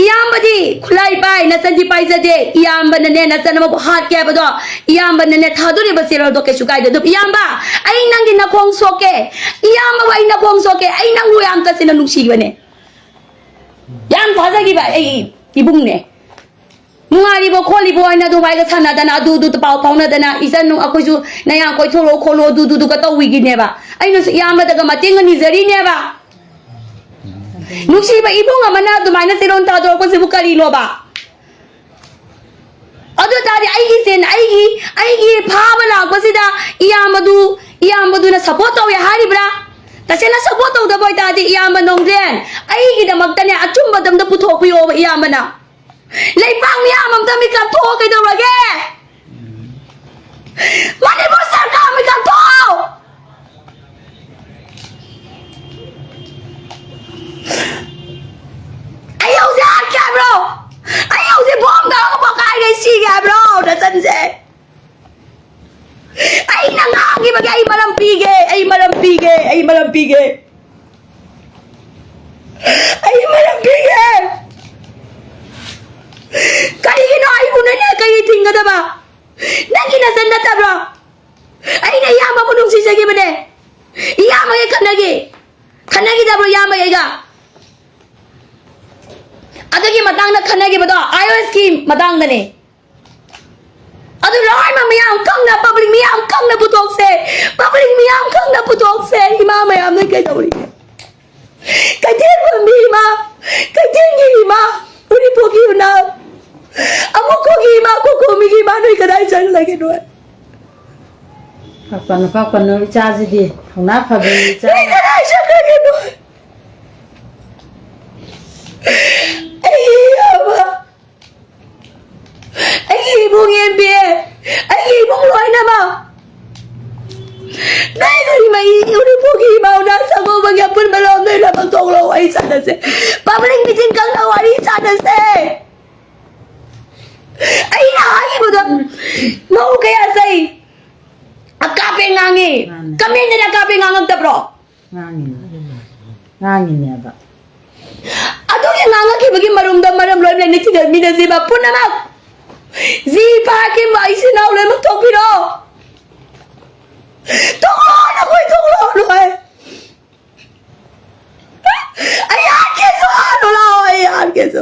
ꯏꯌꯥꯝꯕꯗꯤ ꯈꯨꯠꯂꯥꯏ ꯄꯥꯏ, ꯅꯆꯟꯗꯤ ꯄꯥꯏꯖꯗꯦ꯫ ꯏꯌꯥꯝꯕꯅꯅꯦ, ꯅꯆꯟ ꯑꯃꯕꯨ ꯍꯥꯠꯀꯦ ꯍꯥꯏꯕꯗꯣ, ꯏꯌꯥꯝꯕꯅꯅꯦ ꯊꯥꯗꯣꯔꯤꯕ ꯆꯦꯔꯣꯜꯗꯣ ꯀꯩꯁꯨ ꯀꯥꯏꯗꯦ꯫ ꯑꯗꯨꯝ ꯏꯌꯥꯝꯕ, ꯑꯩ ꯅꯪꯒꯤ ꯅꯈꯣꯡ ꯁꯣꯛꯀꯦ꯫ ꯏꯌꯥꯝꯕꯕꯨ ꯑꯩ ꯅꯈꯣꯡ ꯁꯣꯛꯀꯦ꯫ ꯑꯩ ꯅꯪꯕꯨ ꯌꯥꯝ ꯇꯁꯦꯡꯅ ꯅꯨꯡꯁꯤꯕꯅꯦ꯫ ꯌꯥꯝ ꯊꯥꯖꯈꯤꯕ ꯑꯩ ꯏꯕꯨꯡꯅꯦ꯫ ꯅꯨꯡꯉꯥꯏꯔꯤꯕꯣ ꯈꯣꯠꯂꯤꯕꯣ ꯍꯥꯏꯅ ꯑꯗꯨꯃꯥꯏꯒ ꯁꯥꯟꯅꯗꯅ, ꯑꯗꯨꯗꯨꯗ ꯄꯥꯎ ꯐꯥꯎꯅꯗꯅ, "ꯏꯆꯟ, ꯑꯩꯈꯣꯏꯁꯨ ꯅꯌꯥ ꯀꯣꯏꯊꯣꯔꯛꯑꯣ ꯈꯣꯠꯂꯣ", ꯑꯗꯨꯗꯨꯗꯨꯒ ꯇꯧꯕꯤꯒꯤꯅꯦꯕ꯫ ꯑꯩꯅꯁꯨ ꯏꯌꯥꯝꯕꯗꯒ ꯃꯇꯦꯡꯒ ꯅꯤꯖꯔꯤꯅꯦꯕ꯫ ꯅꯨꯡꯁꯤꯕ ꯏꯕꯨꯡ ꯑꯃꯅ ꯑꯗꯨꯃꯥꯏꯅ ꯆꯦꯔꯣꯟ ꯊꯥꯗꯣꯔꯛꯄꯁꯤꯕꯨ ꯀꯔꯤꯅꯣꯕ? ꯑꯗꯨ ꯇꯥꯔꯗꯤ ꯑꯩꯒꯤ ꯆꯦꯟ-, ꯑꯩꯒꯤ, ꯑꯩꯒꯤ ꯐꯥꯕ ꯂꯥꯛꯄꯁꯤꯗ ꯏꯌꯥꯝꯕꯗꯨ, ꯏꯌꯥꯝꯕꯗꯨꯅ ꯁꯞꯄꯣꯔꯠ ꯇꯧꯋꯦ ꯍꯥꯏꯔꯤꯕ꯭ꯔꯥ? ꯇꯁꯦꯡꯅ ꯁꯞꯄꯣꯔꯠ ꯇꯧꯗꯕ ꯑꯣꯏꯇꯥꯔꯗꯤ, ꯏꯌꯥꯝꯕ ꯅꯣꯡꯗ꯭ꯔꯦꯟ, ꯑꯩꯒꯤꯗꯃꯛꯇꯅꯦ ꯑꯆꯨꯝꯕꯗ ꯑꯝꯇ ꯄꯨꯊꯣꯛꯄꯤꯌꯣꯕ ꯏꯌꯥꯝꯕꯅ꯫ ꯂꯩꯄꯥꯛ ꯃꯤꯌꯥꯝ ꯑꯝꯇ ꯃꯤꯀꯞ ꯊꯣꯛꯑꯣ ꯀꯩꯗꯧꯔꯒꯦ? ꯃꯅꯤꯄꯨꯔ ꯁꯔꯀꯥꯔ ꯃꯤꯀꯞ ꯊꯣꯛꯑꯣ! ꯑꯩ ꯍꯧꯖꯤꯛ ꯍꯥꯠꯀꯦ ꯍꯥꯏꯕ꯭ꯔꯣ? ꯑꯩ ꯍꯧꯖꯤꯛ ꯕꯣꯝ ꯇꯧꯔꯒ ꯄꯣꯈꯥꯏꯒꯩ ꯁꯤꯒꯦ ꯍꯥꯏꯕ꯭ꯔꯣ ꯅꯆꯟꯁꯦ? ꯑꯩꯅ ꯉꯥꯡꯈꯤꯕꯒꯤ ꯑꯩ ꯃꯔꯝ ꯄꯤꯒꯦ, ꯑꯩ ꯃꯔꯝ ꯄꯤꯒꯦ, ꯑꯩ ꯃꯔꯝ ꯄꯤꯒꯦ꯫ ꯑꯩ ꯃꯔꯝ ꯄꯤꯒꯦ꯫ ꯀꯔꯤꯒꯤꯅꯣ ꯑꯩꯕꯨ ꯅꯣꯏꯅ ꯀꯩ ꯊꯤꯡꯒꯗꯕ? ꯅꯪꯒꯤ ꯅꯆꯟ ꯅꯠꯇꯕ꯭ꯔꯣ? ꯑꯩꯅ ꯏꯌꯥꯝꯕꯕꯨ ꯅꯨꯡꯁꯤꯖꯈꯤꯕꯅꯦ꯫ ꯏꯌꯥꯝꯕꯒ ꯈꯠꯅꯈꯤ꯫ ꯈꯠꯅꯈꯤꯗꯕ꯭ꯔꯣ ꯏꯌꯥꯝꯕꯒ ꯑꯩꯒ? ꯑꯗꯨꯒꯤ ꯃꯇꯥꯡꯗ ꯈꯠꯅꯈꯤꯕꯗꯣ IOSꯀꯤ ꯃꯇꯥꯡꯗꯅꯦ꯫ ꯑꯗꯨ ꯂꯣꯏꯅꯃꯛ ꯃꯌꯥꯝ ꯈꯪꯅ, ꯄꯕ꯭ꯂꯤꯛ ꯃꯌꯥꯝ ꯈꯪꯅ ꯄꯨꯊꯣꯛꯁꯦ꯫ ꯄꯕ꯭ꯂꯤꯛ ꯃꯌꯥꯝ ꯈꯪꯅ ꯄꯨꯊꯣꯛꯁꯦ꯫ ꯏꯃꯥ ꯃꯌꯥꯝꯅ ꯀꯩꯗꯧꯔꯤꯒꯦ? ꯀꯩꯊꯦꯜ ꯐꯝꯕꯤ ꯏꯃꯥ, ꯀꯩꯊꯦꯜꯒꯤ ꯏꯃꯥ, ꯎꯔꯤꯄꯣꯛꯀꯤ ꯏꯃꯥ, ꯑꯃꯨꯛꯈꯣꯒꯤ ꯏꯃꯥ, ꯀꯣꯀꯣꯃꯤꯒꯤ ꯏꯃꯥ, ꯅꯣꯏ ꯀꯗꯥꯏ ꯆꯠꯂꯒꯦ ꯅꯣꯏ? ꯄꯥꯛꯄꯅꯨ, ꯄꯥꯛꯄꯅꯨ, ꯏꯆꯥꯁꯤꯗꯤ ꯊꯧꯅꯥ ꯐꯕꯤ ꯏꯆꯥ꯫ ꯅꯣꯏ ꯀꯗꯥꯏ ꯆꯠꯈ꯭ꯔꯒꯦ ꯅꯣꯏ? ꯑꯩꯒꯤ ꯏꯌꯥꯝꯕ, ꯑꯩꯒꯤ ꯏꯕꯨꯡ ꯌꯦꯟꯕꯤ, ꯑꯩꯒꯤ ꯏꯕꯨꯡ ꯂꯣꯏꯅꯃꯛ ꯅꯣꯏ ꯎꯔꯤꯃꯩ, ꯎꯔꯤꯄꯣꯛꯀꯤ ꯏꯃꯥ ꯎꯅꯥ ꯁꯪꯒꯣꯕꯒꯤ ꯑꯄꯨꯟꯕ ꯂꯣꯝ ꯅꯣꯏ ꯂꯣꯏꯅꯃꯛ ꯊꯣꯛꯂꯛꯑꯣ, ꯋꯥꯔꯤ ꯁꯥꯟꯅꯁꯦ꯫ ꯄꯕ꯭ꯂꯤꯛ ꯃꯤꯇꯤꯡ ꯈꯪꯅ ꯋꯥꯔꯤ ꯁꯥꯟꯅꯁꯦ꯫ ꯑꯩꯅ ꯍꯥꯏꯈꯤꯕꯗꯣ ꯃꯧ ꯀꯌꯥ ꯆꯩ? ꯑꯀꯥꯞꯄꯦ ꯉꯥꯡꯉꯤ꯫ ꯃꯥꯅꯦ꯫ ꯀꯃꯦꯟꯗꯅ ꯑꯀꯥꯞꯄꯦ ꯉꯥꯡꯉꯛꯇꯕ꯭ꯔꯣ? ꯉꯥꯡꯉꯤꯅꯦ꯫ ꯉꯥꯡꯉꯤꯅꯦꯕ꯫ ꯑꯗꯨꯒꯤ ꯉꯥꯡꯉꯛꯈꯤꯕꯒꯤ ꯃꯔꯨꯝꯗ ꯃꯔꯝ ꯂꯣꯏ ꯂꯩꯅ ꯊꯤꯒꯠꯃꯤꯟꯅꯁꯤꯕ ꯄꯨꯝꯅꯃꯛ꯫ ꯖꯤ ꯐꯥꯀꯤꯝꯕ ꯏꯆꯤꯟ ꯏꯅꯥꯎ ꯂꯣꯏꯅꯃꯛ ꯊꯣꯛꯄꯤꯔꯣ꯫ ꯊꯣꯛꯂꯛꯑꯣ, ꯅꯈꯣꯏ ꯊꯣꯛꯂꯛꯑꯣ ꯅꯈꯣꯏ꯫ ꯑꯩ ꯍꯥꯠꯀꯦꯁꯨ ꯍꯥꯠꯂꯣ ꯂꯥꯛꯑꯣ, ꯑꯩ ꯍꯥꯠꯀꯦꯁꯨ꯫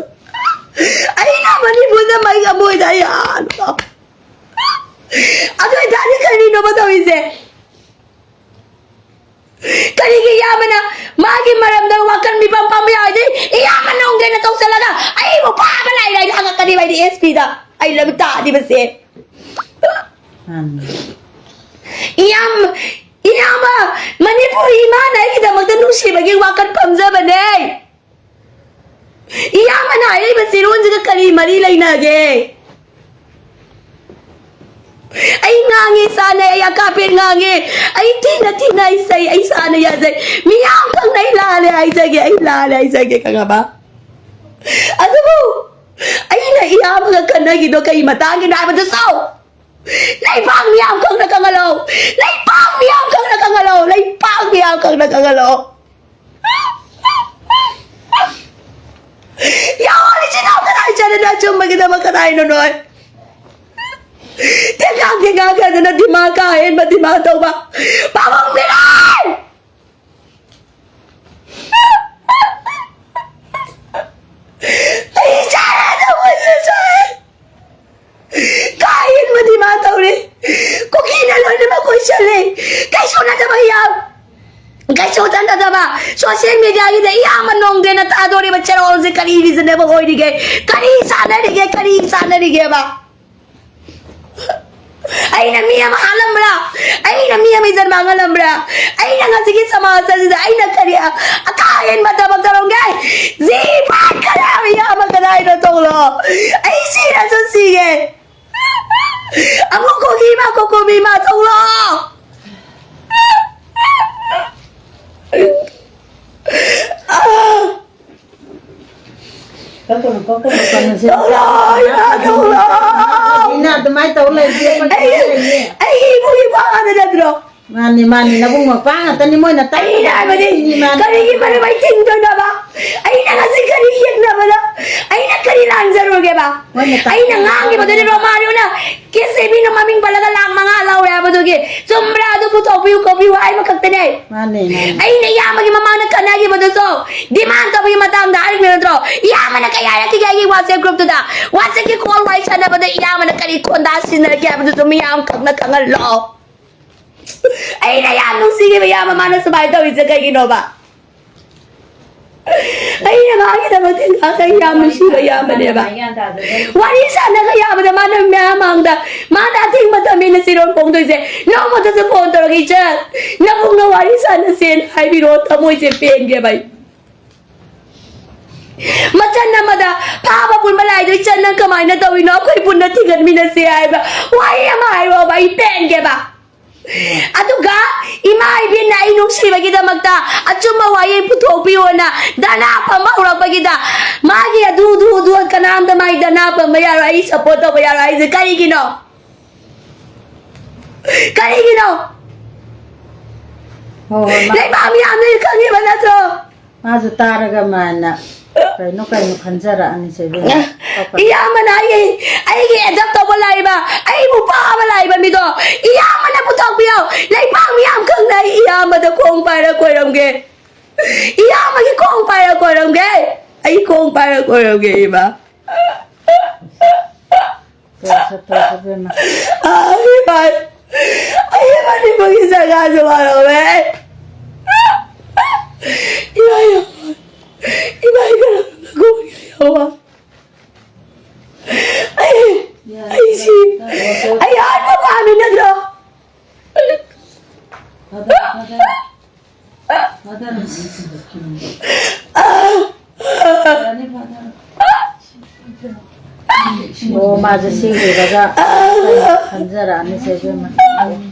ꯑꯩꯅ ꯃꯅꯤꯄꯨꯔꯗ ꯃꯩ ꯑꯃꯣꯏꯗ ꯑꯩ ꯍꯥꯠꯂꯣ ꯂꯥꯛꯑꯣ꯫ ꯑꯗꯨ ꯑꯣꯏꯇꯥꯔꯗꯤ ꯀꯔꯤꯅꯣꯕ ꯇꯧꯔꯤꯁꯦ? ꯀꯔꯤꯒꯤ ꯏꯌꯥꯝꯕꯅ ꯃꯥꯒꯤ ꯃꯔꯝꯗ ꯋꯥꯈꯜ ꯃꯤꯄꯥꯝ ꯄꯥꯝꯕ ꯌꯥꯎꯔꯗꯤ ꯏꯌꯥꯝꯕ ꯅꯣꯡꯗꯦꯅ ꯀꯧꯁꯜꯂꯒ ꯑꯩꯕꯨ ꯐꯥꯕ ꯂꯥꯛꯏꯔ ꯍꯥꯏꯅ ꯍꯪꯉꯛꯀꯅꯤꯕ ꯑꯩꯗꯤ ꯑꯦꯁ ꯄꯤꯗ꯫ ꯑꯩ ꯂꯣꯏꯅ ꯇꯥꯗꯤꯕꯁꯦ꯫ ꯃꯥꯅꯤ꯫ ꯏꯌꯥꯝ-, ꯏꯌꯥꯝꯕ, ꯃꯅꯤꯄꯨꯔꯤ ꯏꯃꯥꯅ ꯑꯩꯒꯤꯗꯃꯛꯇ ꯅꯨꯡꯁꯤꯕꯒꯤ ꯋꯥꯈꯜ ꯐꯝꯖꯕꯅꯦ꯫ ꯏꯌꯥꯝꯕꯅ ꯍꯥꯏꯔꯛꯏꯕ ꯆꯤꯔꯣꯟꯁꯤꯒ ꯀꯔꯤ ꯃꯔꯤ ꯂꯩꯅꯒꯦ? ꯑꯩ ꯉꯥꯡꯉꯤ ꯆꯥꯅꯩ, ꯑꯩ ꯑꯀꯥꯄꯦꯟ ꯉꯥꯡꯉꯤ, ꯑꯩ ꯊꯤꯅ ꯊꯤꯅ ꯑꯩ ꯆꯩ, ꯑꯩ ꯆꯥꯅ ꯌꯥꯖꯩ, ꯃꯤꯌꯥꯝ ꯈꯪꯅ ꯑꯩ ꯂꯥꯜꯂꯦ ꯍꯥꯏꯖꯒꯦ, ꯑꯩ ꯂꯥꯜꯂꯦ ꯍꯥꯏꯖꯒꯦ, ꯈꯪꯉꯕ? ꯑꯗꯨꯕꯨ ꯑꯩꯅ ꯏꯌꯥꯝꯕꯒ ꯈꯟꯅꯈꯤꯗꯣ ꯀꯩ ꯃꯇꯥꯡꯒꯤꯅꯣ ꯍꯥꯏꯕꯗꯨꯁꯨ ꯂꯩꯕꯥꯛ ꯃꯤꯌꯥꯝ ꯈꯪꯅ ꯈꯪꯍꯜꯂꯣ, ꯂꯩꯕꯥꯛ ꯃꯤꯌꯥꯝ ꯈꯪꯅ ꯈꯪꯍꯜꯂꯣ, ꯂꯩꯕꯥꯛ ꯃꯤꯌꯥꯝ ꯈꯪꯅ ꯈꯪꯍꯜꯂꯣ꯫ ꯌꯥꯎꯍꯜꯂꯤ ꯏꯆꯤꯟ ꯏꯅꯥꯎ ꯀꯗꯥꯏ ꯆꯠꯂꯤꯅꯣ? ꯑꯆꯨꯝꯕꯒꯤꯗꯃꯛ ꯀꯗꯥꯏꯅꯣ ꯅꯣꯏ? ꯊꯦꯡꯒꯥꯡ ꯊꯦꯡꯒꯥꯡ ꯈꯦꯗꯅ ꯗꯤꯃꯥꯟ ꯀꯥ ꯍꯦꯟꯕ ꯗꯤꯃꯥꯟ ꯇꯧꯕ ꯄꯥꯕꯨꯡ ꯃꯤꯔꯥꯏ! ꯑꯩ ꯆꯥꯔꯦ, ꯊꯃꯣꯏꯁꯦ ꯁꯣꯛꯑꯦ꯫ ꯀꯥ ꯍꯦꯟꯕ ꯗꯤꯃꯥꯟ ꯇꯧꯔꯦ꯫ ꯀꯨꯀꯤꯅ ꯂꯣꯏꯅꯃꯛ ꯀꯣꯏꯁꯜꯂꯦ꯫ ꯀꯩꯁꯨ ꯅꯠꯇꯕ ꯌꯥꯝ ꯀꯩꯁꯨ ꯆꯠꯅꯗꯕ ꯁꯣꯁꯤꯌꯦꯜ ꯃꯤꯗꯤꯌꯥꯒꯤꯗ ꯏꯌꯥꯝꯕ ꯅꯣꯡꯗꯦꯅ ꯇꯥꯗꯣꯔꯤꯕ ꯆꯦꯔꯣꯜꯁꯦ ꯀꯔꯤ ꯔꯤꯖꯅꯦꯕꯜ ꯑꯣꯏꯔꯤꯒꯦ? ꯀꯔꯤ ꯆꯥꯟꯅꯔꯤꯒꯦ? ꯀꯔꯤ ꯆꯥꯟꯅꯔꯤꯒꯦꯕ? ꯑꯩꯅ ꯃꯤ ꯑꯃ ꯍꯥꯠꯂꯝꯕ꯭ꯔꯥ? ꯑꯩꯅ ꯃꯤ ꯑꯃ ꯏꯖꯠ ꯃꯥꯡꯍꯜꯂꯝꯕ꯭ꯔꯥ? ꯑꯩꯅ ꯉꯁꯤꯒꯤ ꯁꯃꯥꯖ ꯑꯁꯤꯗ ꯑꯩꯅ ꯀꯔꯤ ꯑ-, ꯑꯀꯥ ꯑꯍꯦꯟꯕ ꯊꯕꯛ ꯇꯧꯔꯝꯒꯦ? ꯖꯤ ꯐꯥꯠ ꯈꯔ ꯏꯌꯥꯝꯕ ꯀꯗꯥꯏꯗ ꯇꯧꯂꯣ? ꯑꯩ ꯁꯤꯔꯁꯨ ꯁꯤꯒꯦ꯫ ꯑꯃꯨꯛ ꯀꯣꯕꯤ ꯏꯃꯥ, ꯀꯣꯀꯣꯕꯤ ꯏꯃꯥ ꯇꯧꯂꯣ꯫ ꯀꯞꯀꯅꯨ, ꯀꯞꯀꯅꯨ, ꯀꯞꯀꯅꯨ, ꯁꯤ ꯇꯧꯔꯣ, ꯏꯃꯥ, ꯇꯧꯔꯣ꯫ ꯏꯃꯥ ꯑꯗꯨꯃꯥꯏꯅ ꯇꯧ ꯂꯩꯔꯗꯤ ꯑꯩꯈꯣꯏ ꯑꯩ, ꯀꯃꯥꯏꯅ ꯂꯩꯅꯤ? ꯑꯩꯒꯤ ꯏꯕꯨꯡ ꯏꯄ꯭ꯋꯥ ꯉꯥꯛꯇ ꯅꯠꯇ꯭ꯔꯣ? ꯃꯥꯅꯤ, ꯃꯥꯅꯤ, ꯅꯕꯨꯡ ꯃꯧꯄ꯭ꯋꯥ ꯉꯥꯛꯇꯅꯤ ꯃꯣꯏꯅ ꯇꯥꯛꯏ꯫ ꯑꯩꯅ ꯍꯥꯏꯕꯗꯤ, ꯃꯥꯅꯤ, ꯃꯥꯅꯤ꯫ ꯀꯔꯤꯒꯤ ꯃꯔꯝ ꯑꯩ ꯊꯤꯡꯗꯣꯏꯅꯣꯕ? ꯑꯩꯅ ꯉꯁꯤ ꯀꯔꯤ ꯌꯦꯛꯅꯕꯗ? ꯑꯩꯅ ꯀꯔꯤ ꯂꯥꯟꯖꯔꯨꯔꯒꯦꯕ? ꯃꯣꯏꯅ ꯇꯥꯛꯏ꯫ ꯑꯩꯅ ꯉꯥꯡꯉꯤꯕꯗꯨꯗꯤ ꯔꯣꯃꯥꯔꯤꯑꯣꯅ ꯀꯦꯁꯦꯕꯤꯅ ꯃꯃꯤꯡ ꯄꯜꯂꯒ ꯂꯥꯛ ꯃꯉꯥ ꯂꯧꯔꯦ ꯍꯥꯏꯕꯗꯨꯒꯤ ꯆꯨꯝꯕ꯭ꯔꯥ? ꯑꯗꯨ ꯄꯨꯊꯣꯛꯄꯤꯌꯨ, ꯈꯣꯠꯄꯤꯌꯨ ꯍꯥꯏꯕ ꯈꯛꯇꯅꯦ꯫ ꯃꯥꯅꯦ, ꯃꯥꯅꯦ꯫ ꯑꯩꯅ ꯏꯌꯥꯝꯕꯒꯤ ꯃꯃꯥꯡꯗ ꯈꯠꯅꯈꯤꯕꯗꯨꯁꯨ ꯗꯤꯃꯥꯟ ꯇꯧꯕꯒꯤ ꯃꯇꯥꯡꯗ ꯍꯥꯏꯔꯤꯕ ꯅꯠꯇ꯭ꯔꯣ? ꯏꯌꯥꯝꯕꯅ ꯀꯩ ꯍꯥꯏꯔꯛꯈꯤꯒꯦ ꯑꯩꯒꯤ WhatsApp groupꯇꯨꯗ? WhatsAppꯀꯤ call ꯋꯥꯔꯤ ꯁꯥꯟꯅꯕꯗ ꯏꯌꯥꯝꯕꯅ ꯀꯔꯤ ꯈꯣꯟꯗꯥ ꯁꯤꯖꯤꯟꯅꯔꯛꯀꯦ ꯍꯥꯏꯕꯗꯨꯁꯨ ꯃꯤꯌꯥꯝ ꯈꯪꯅ ꯈꯪꯍꯜꯂꯣ꯫ ꯑꯩꯅ ꯌꯥꯝ ꯅꯨꯡꯁꯤꯈꯤꯕ ꯏꯌꯥꯝꯕ ꯃꯥꯅ ꯁꯨꯃꯥꯏꯅ ꯇꯧꯔꯤꯁꯦ ꯀꯩꯒꯤꯅꯣꯕ? ꯑꯩꯅ ꯃꯥꯒꯤꯗꯃꯛꯇ ꯉꯥꯡꯅ ꯌꯥꯝ ꯅꯨꯡꯁꯤꯕ ꯏꯌꯥꯝꯕꯅꯦꯕ꯫ ꯋꯥꯔꯤ ꯁꯥꯟꯅꯒ ꯌꯥꯕꯗ ꯃꯥꯅ ꯃꯌꯥꯝ ꯃꯥꯡꯗ ꯃꯥꯅ ꯑꯊꯤꯡꯕ ꯊꯝꯃꯦꯅ ꯆꯤꯔꯣꯟ ꯐꯣꯡꯗꯣꯏꯁꯦ꯫ ꯅꯣꯡꯃꯇꯁꯨ phone ꯇꯧꯔꯒ, "ꯏꯆꯟ, ꯅꯕꯨꯡꯅ ꯋꯥꯔꯤ ꯁꯥꯟꯅꯁꯦꯅ ꯍꯥꯏꯕꯤꯔꯛꯑꯣ", ꯊꯃꯣꯏꯁꯦ ꯄꯦꯟꯒꯦꯕ ꯑꯩ꯫ ꯃꯆꯟ ꯑꯃꯗ ꯐꯥꯕ ꯄꯨꯟꯕ ꯂꯥꯏꯗꯣ, "ꯏꯆꯟ, ꯅꯪ ꯀꯃꯥꯏꯅ ꯇꯧꯔꯤꯅꯣ? ꯑꯩꯈꯣꯏ ꯄꯨꯟꯅ ꯊꯤꯒꯠꯃꯤꯟꯅꯁꯦ" ꯍꯥꯏꯕ ꯋꯥꯍꯩ ꯑꯃ ꯍꯥꯏꯔꯛꯑꯣꯕ, ꯑꯩ ꯄꯦꯟꯒꯦꯕ꯫ ꯑꯗꯨꯒ ꯏꯃꯥ ꯏꯕꯦꯟꯅ ꯑꯩ ꯅꯨꯡꯁꯤꯕꯒꯤꯗꯃꯛꯇ ꯑꯆꯨꯝꯕ ꯋꯥꯌꯦꯜ ꯄꯨꯊꯣꯛꯄꯤꯌꯣꯅ ꯙꯔꯅꯥ ꯐꯝꯕ ꯍꯧꯔꯛꯄꯒꯤꯗ ꯃꯥꯒꯤ ꯑꯗꯨ, ꯑꯗꯨ, ꯑꯗꯨ ꯀꯅꯥꯝꯇ ꯃꯥꯒꯤ ꯙꯔꯅꯥ ꯐꯝꯕ ꯌꯥꯔꯣꯏ, ꯑꯩ support ꯇꯧꯕ ꯌꯥꯔꯣꯏ ꯍꯥꯏꯁꯦ ꯀꯔꯤꯒꯤꯅꯣ? ꯀꯔꯤꯒꯤꯅꯣ? ꯍꯣꯏ, ꯍꯣꯏ, ꯃꯥ- ꯂꯩꯕꯥꯛ ꯃꯤꯌꯥꯝꯅ ꯈꯪꯉꯤꯕ ꯅꯠꯇ꯭ꯔꯣ? ꯃꯥꯁꯨ ꯇꯥꯔꯒ ꯃꯥꯅ ꯀꯩꯅꯣ ꯀꯩꯅꯣ ꯈꯟꯖꯔꯛꯑꯅꯤ ꯆꯦ ꯏꯕꯦꯝꯃ꯫ ꯄꯥꯄ꯫ ꯏꯌꯥꯝꯕꯅ ꯑꯩꯒꯤ, ꯑꯩꯒꯤ ꯑꯦꯗꯞ ꯇꯧꯕ ꯂꯥꯛꯏꯕ, ꯑꯩꯕꯨ ꯄꯥꯕ ꯂꯥꯛꯏꯕ ꯃꯤꯗꯣ ꯏꯌꯥꯝꯕꯅ ꯄꯨꯊꯣꯛꯄꯤꯌꯣ꯫ ꯂꯩꯄꯥꯛ ꯃꯤꯌꯥꯝ ꯈꯪꯅ ꯑꯩ ꯏꯌꯥꯝꯕꯗ ꯈꯣꯡ ꯄꯥꯏꯔ ꯈꯣꯏꯔꯝꯒꯦ꯫ ꯏꯌꯥꯝꯕꯒꯤ ꯈꯣꯡ ꯄꯥꯏꯔ ꯈꯣꯏꯔꯝꯒꯦ꯫ ꯑꯩ ꯈꯣꯡ ꯄꯥꯏꯔ ꯈꯣꯏꯔꯝꯒꯦ ꯏꯃꯥ꯫ ꯇꯣꯛꯑꯁꯦ, ꯇꯣꯛꯑꯁꯦ ꯏꯕꯦꯝꯃ꯫ ꯑꯥ, ꯏꯃꯥ, ꯑꯩ ꯃꯅꯤꯄꯨꯔꯒꯤ ꯖꯒꯥꯁꯨ ꯋꯥꯔꯧꯔꯦ꯫ ꯏꯃꯥ, ꯏꯃꯥ, ꯏꯃꯥ, ꯏꯃꯥ, ꯏꯃꯥ, ꯑꯩ, ꯑꯩ ꯁꯤ, ꯑꯩ ꯍꯥꯠꯄ ꯄꯥꯝꯃꯤ ꯅꯠꯇ꯭ꯔꯣ? ꯑꯣ, ꯃꯥꯁꯦ ꯁꯤ ꯎꯔꯒ ꯈꯟꯖꯔꯛꯑꯅꯤꯁꯦ ꯏꯕꯦꯝꯃ꯫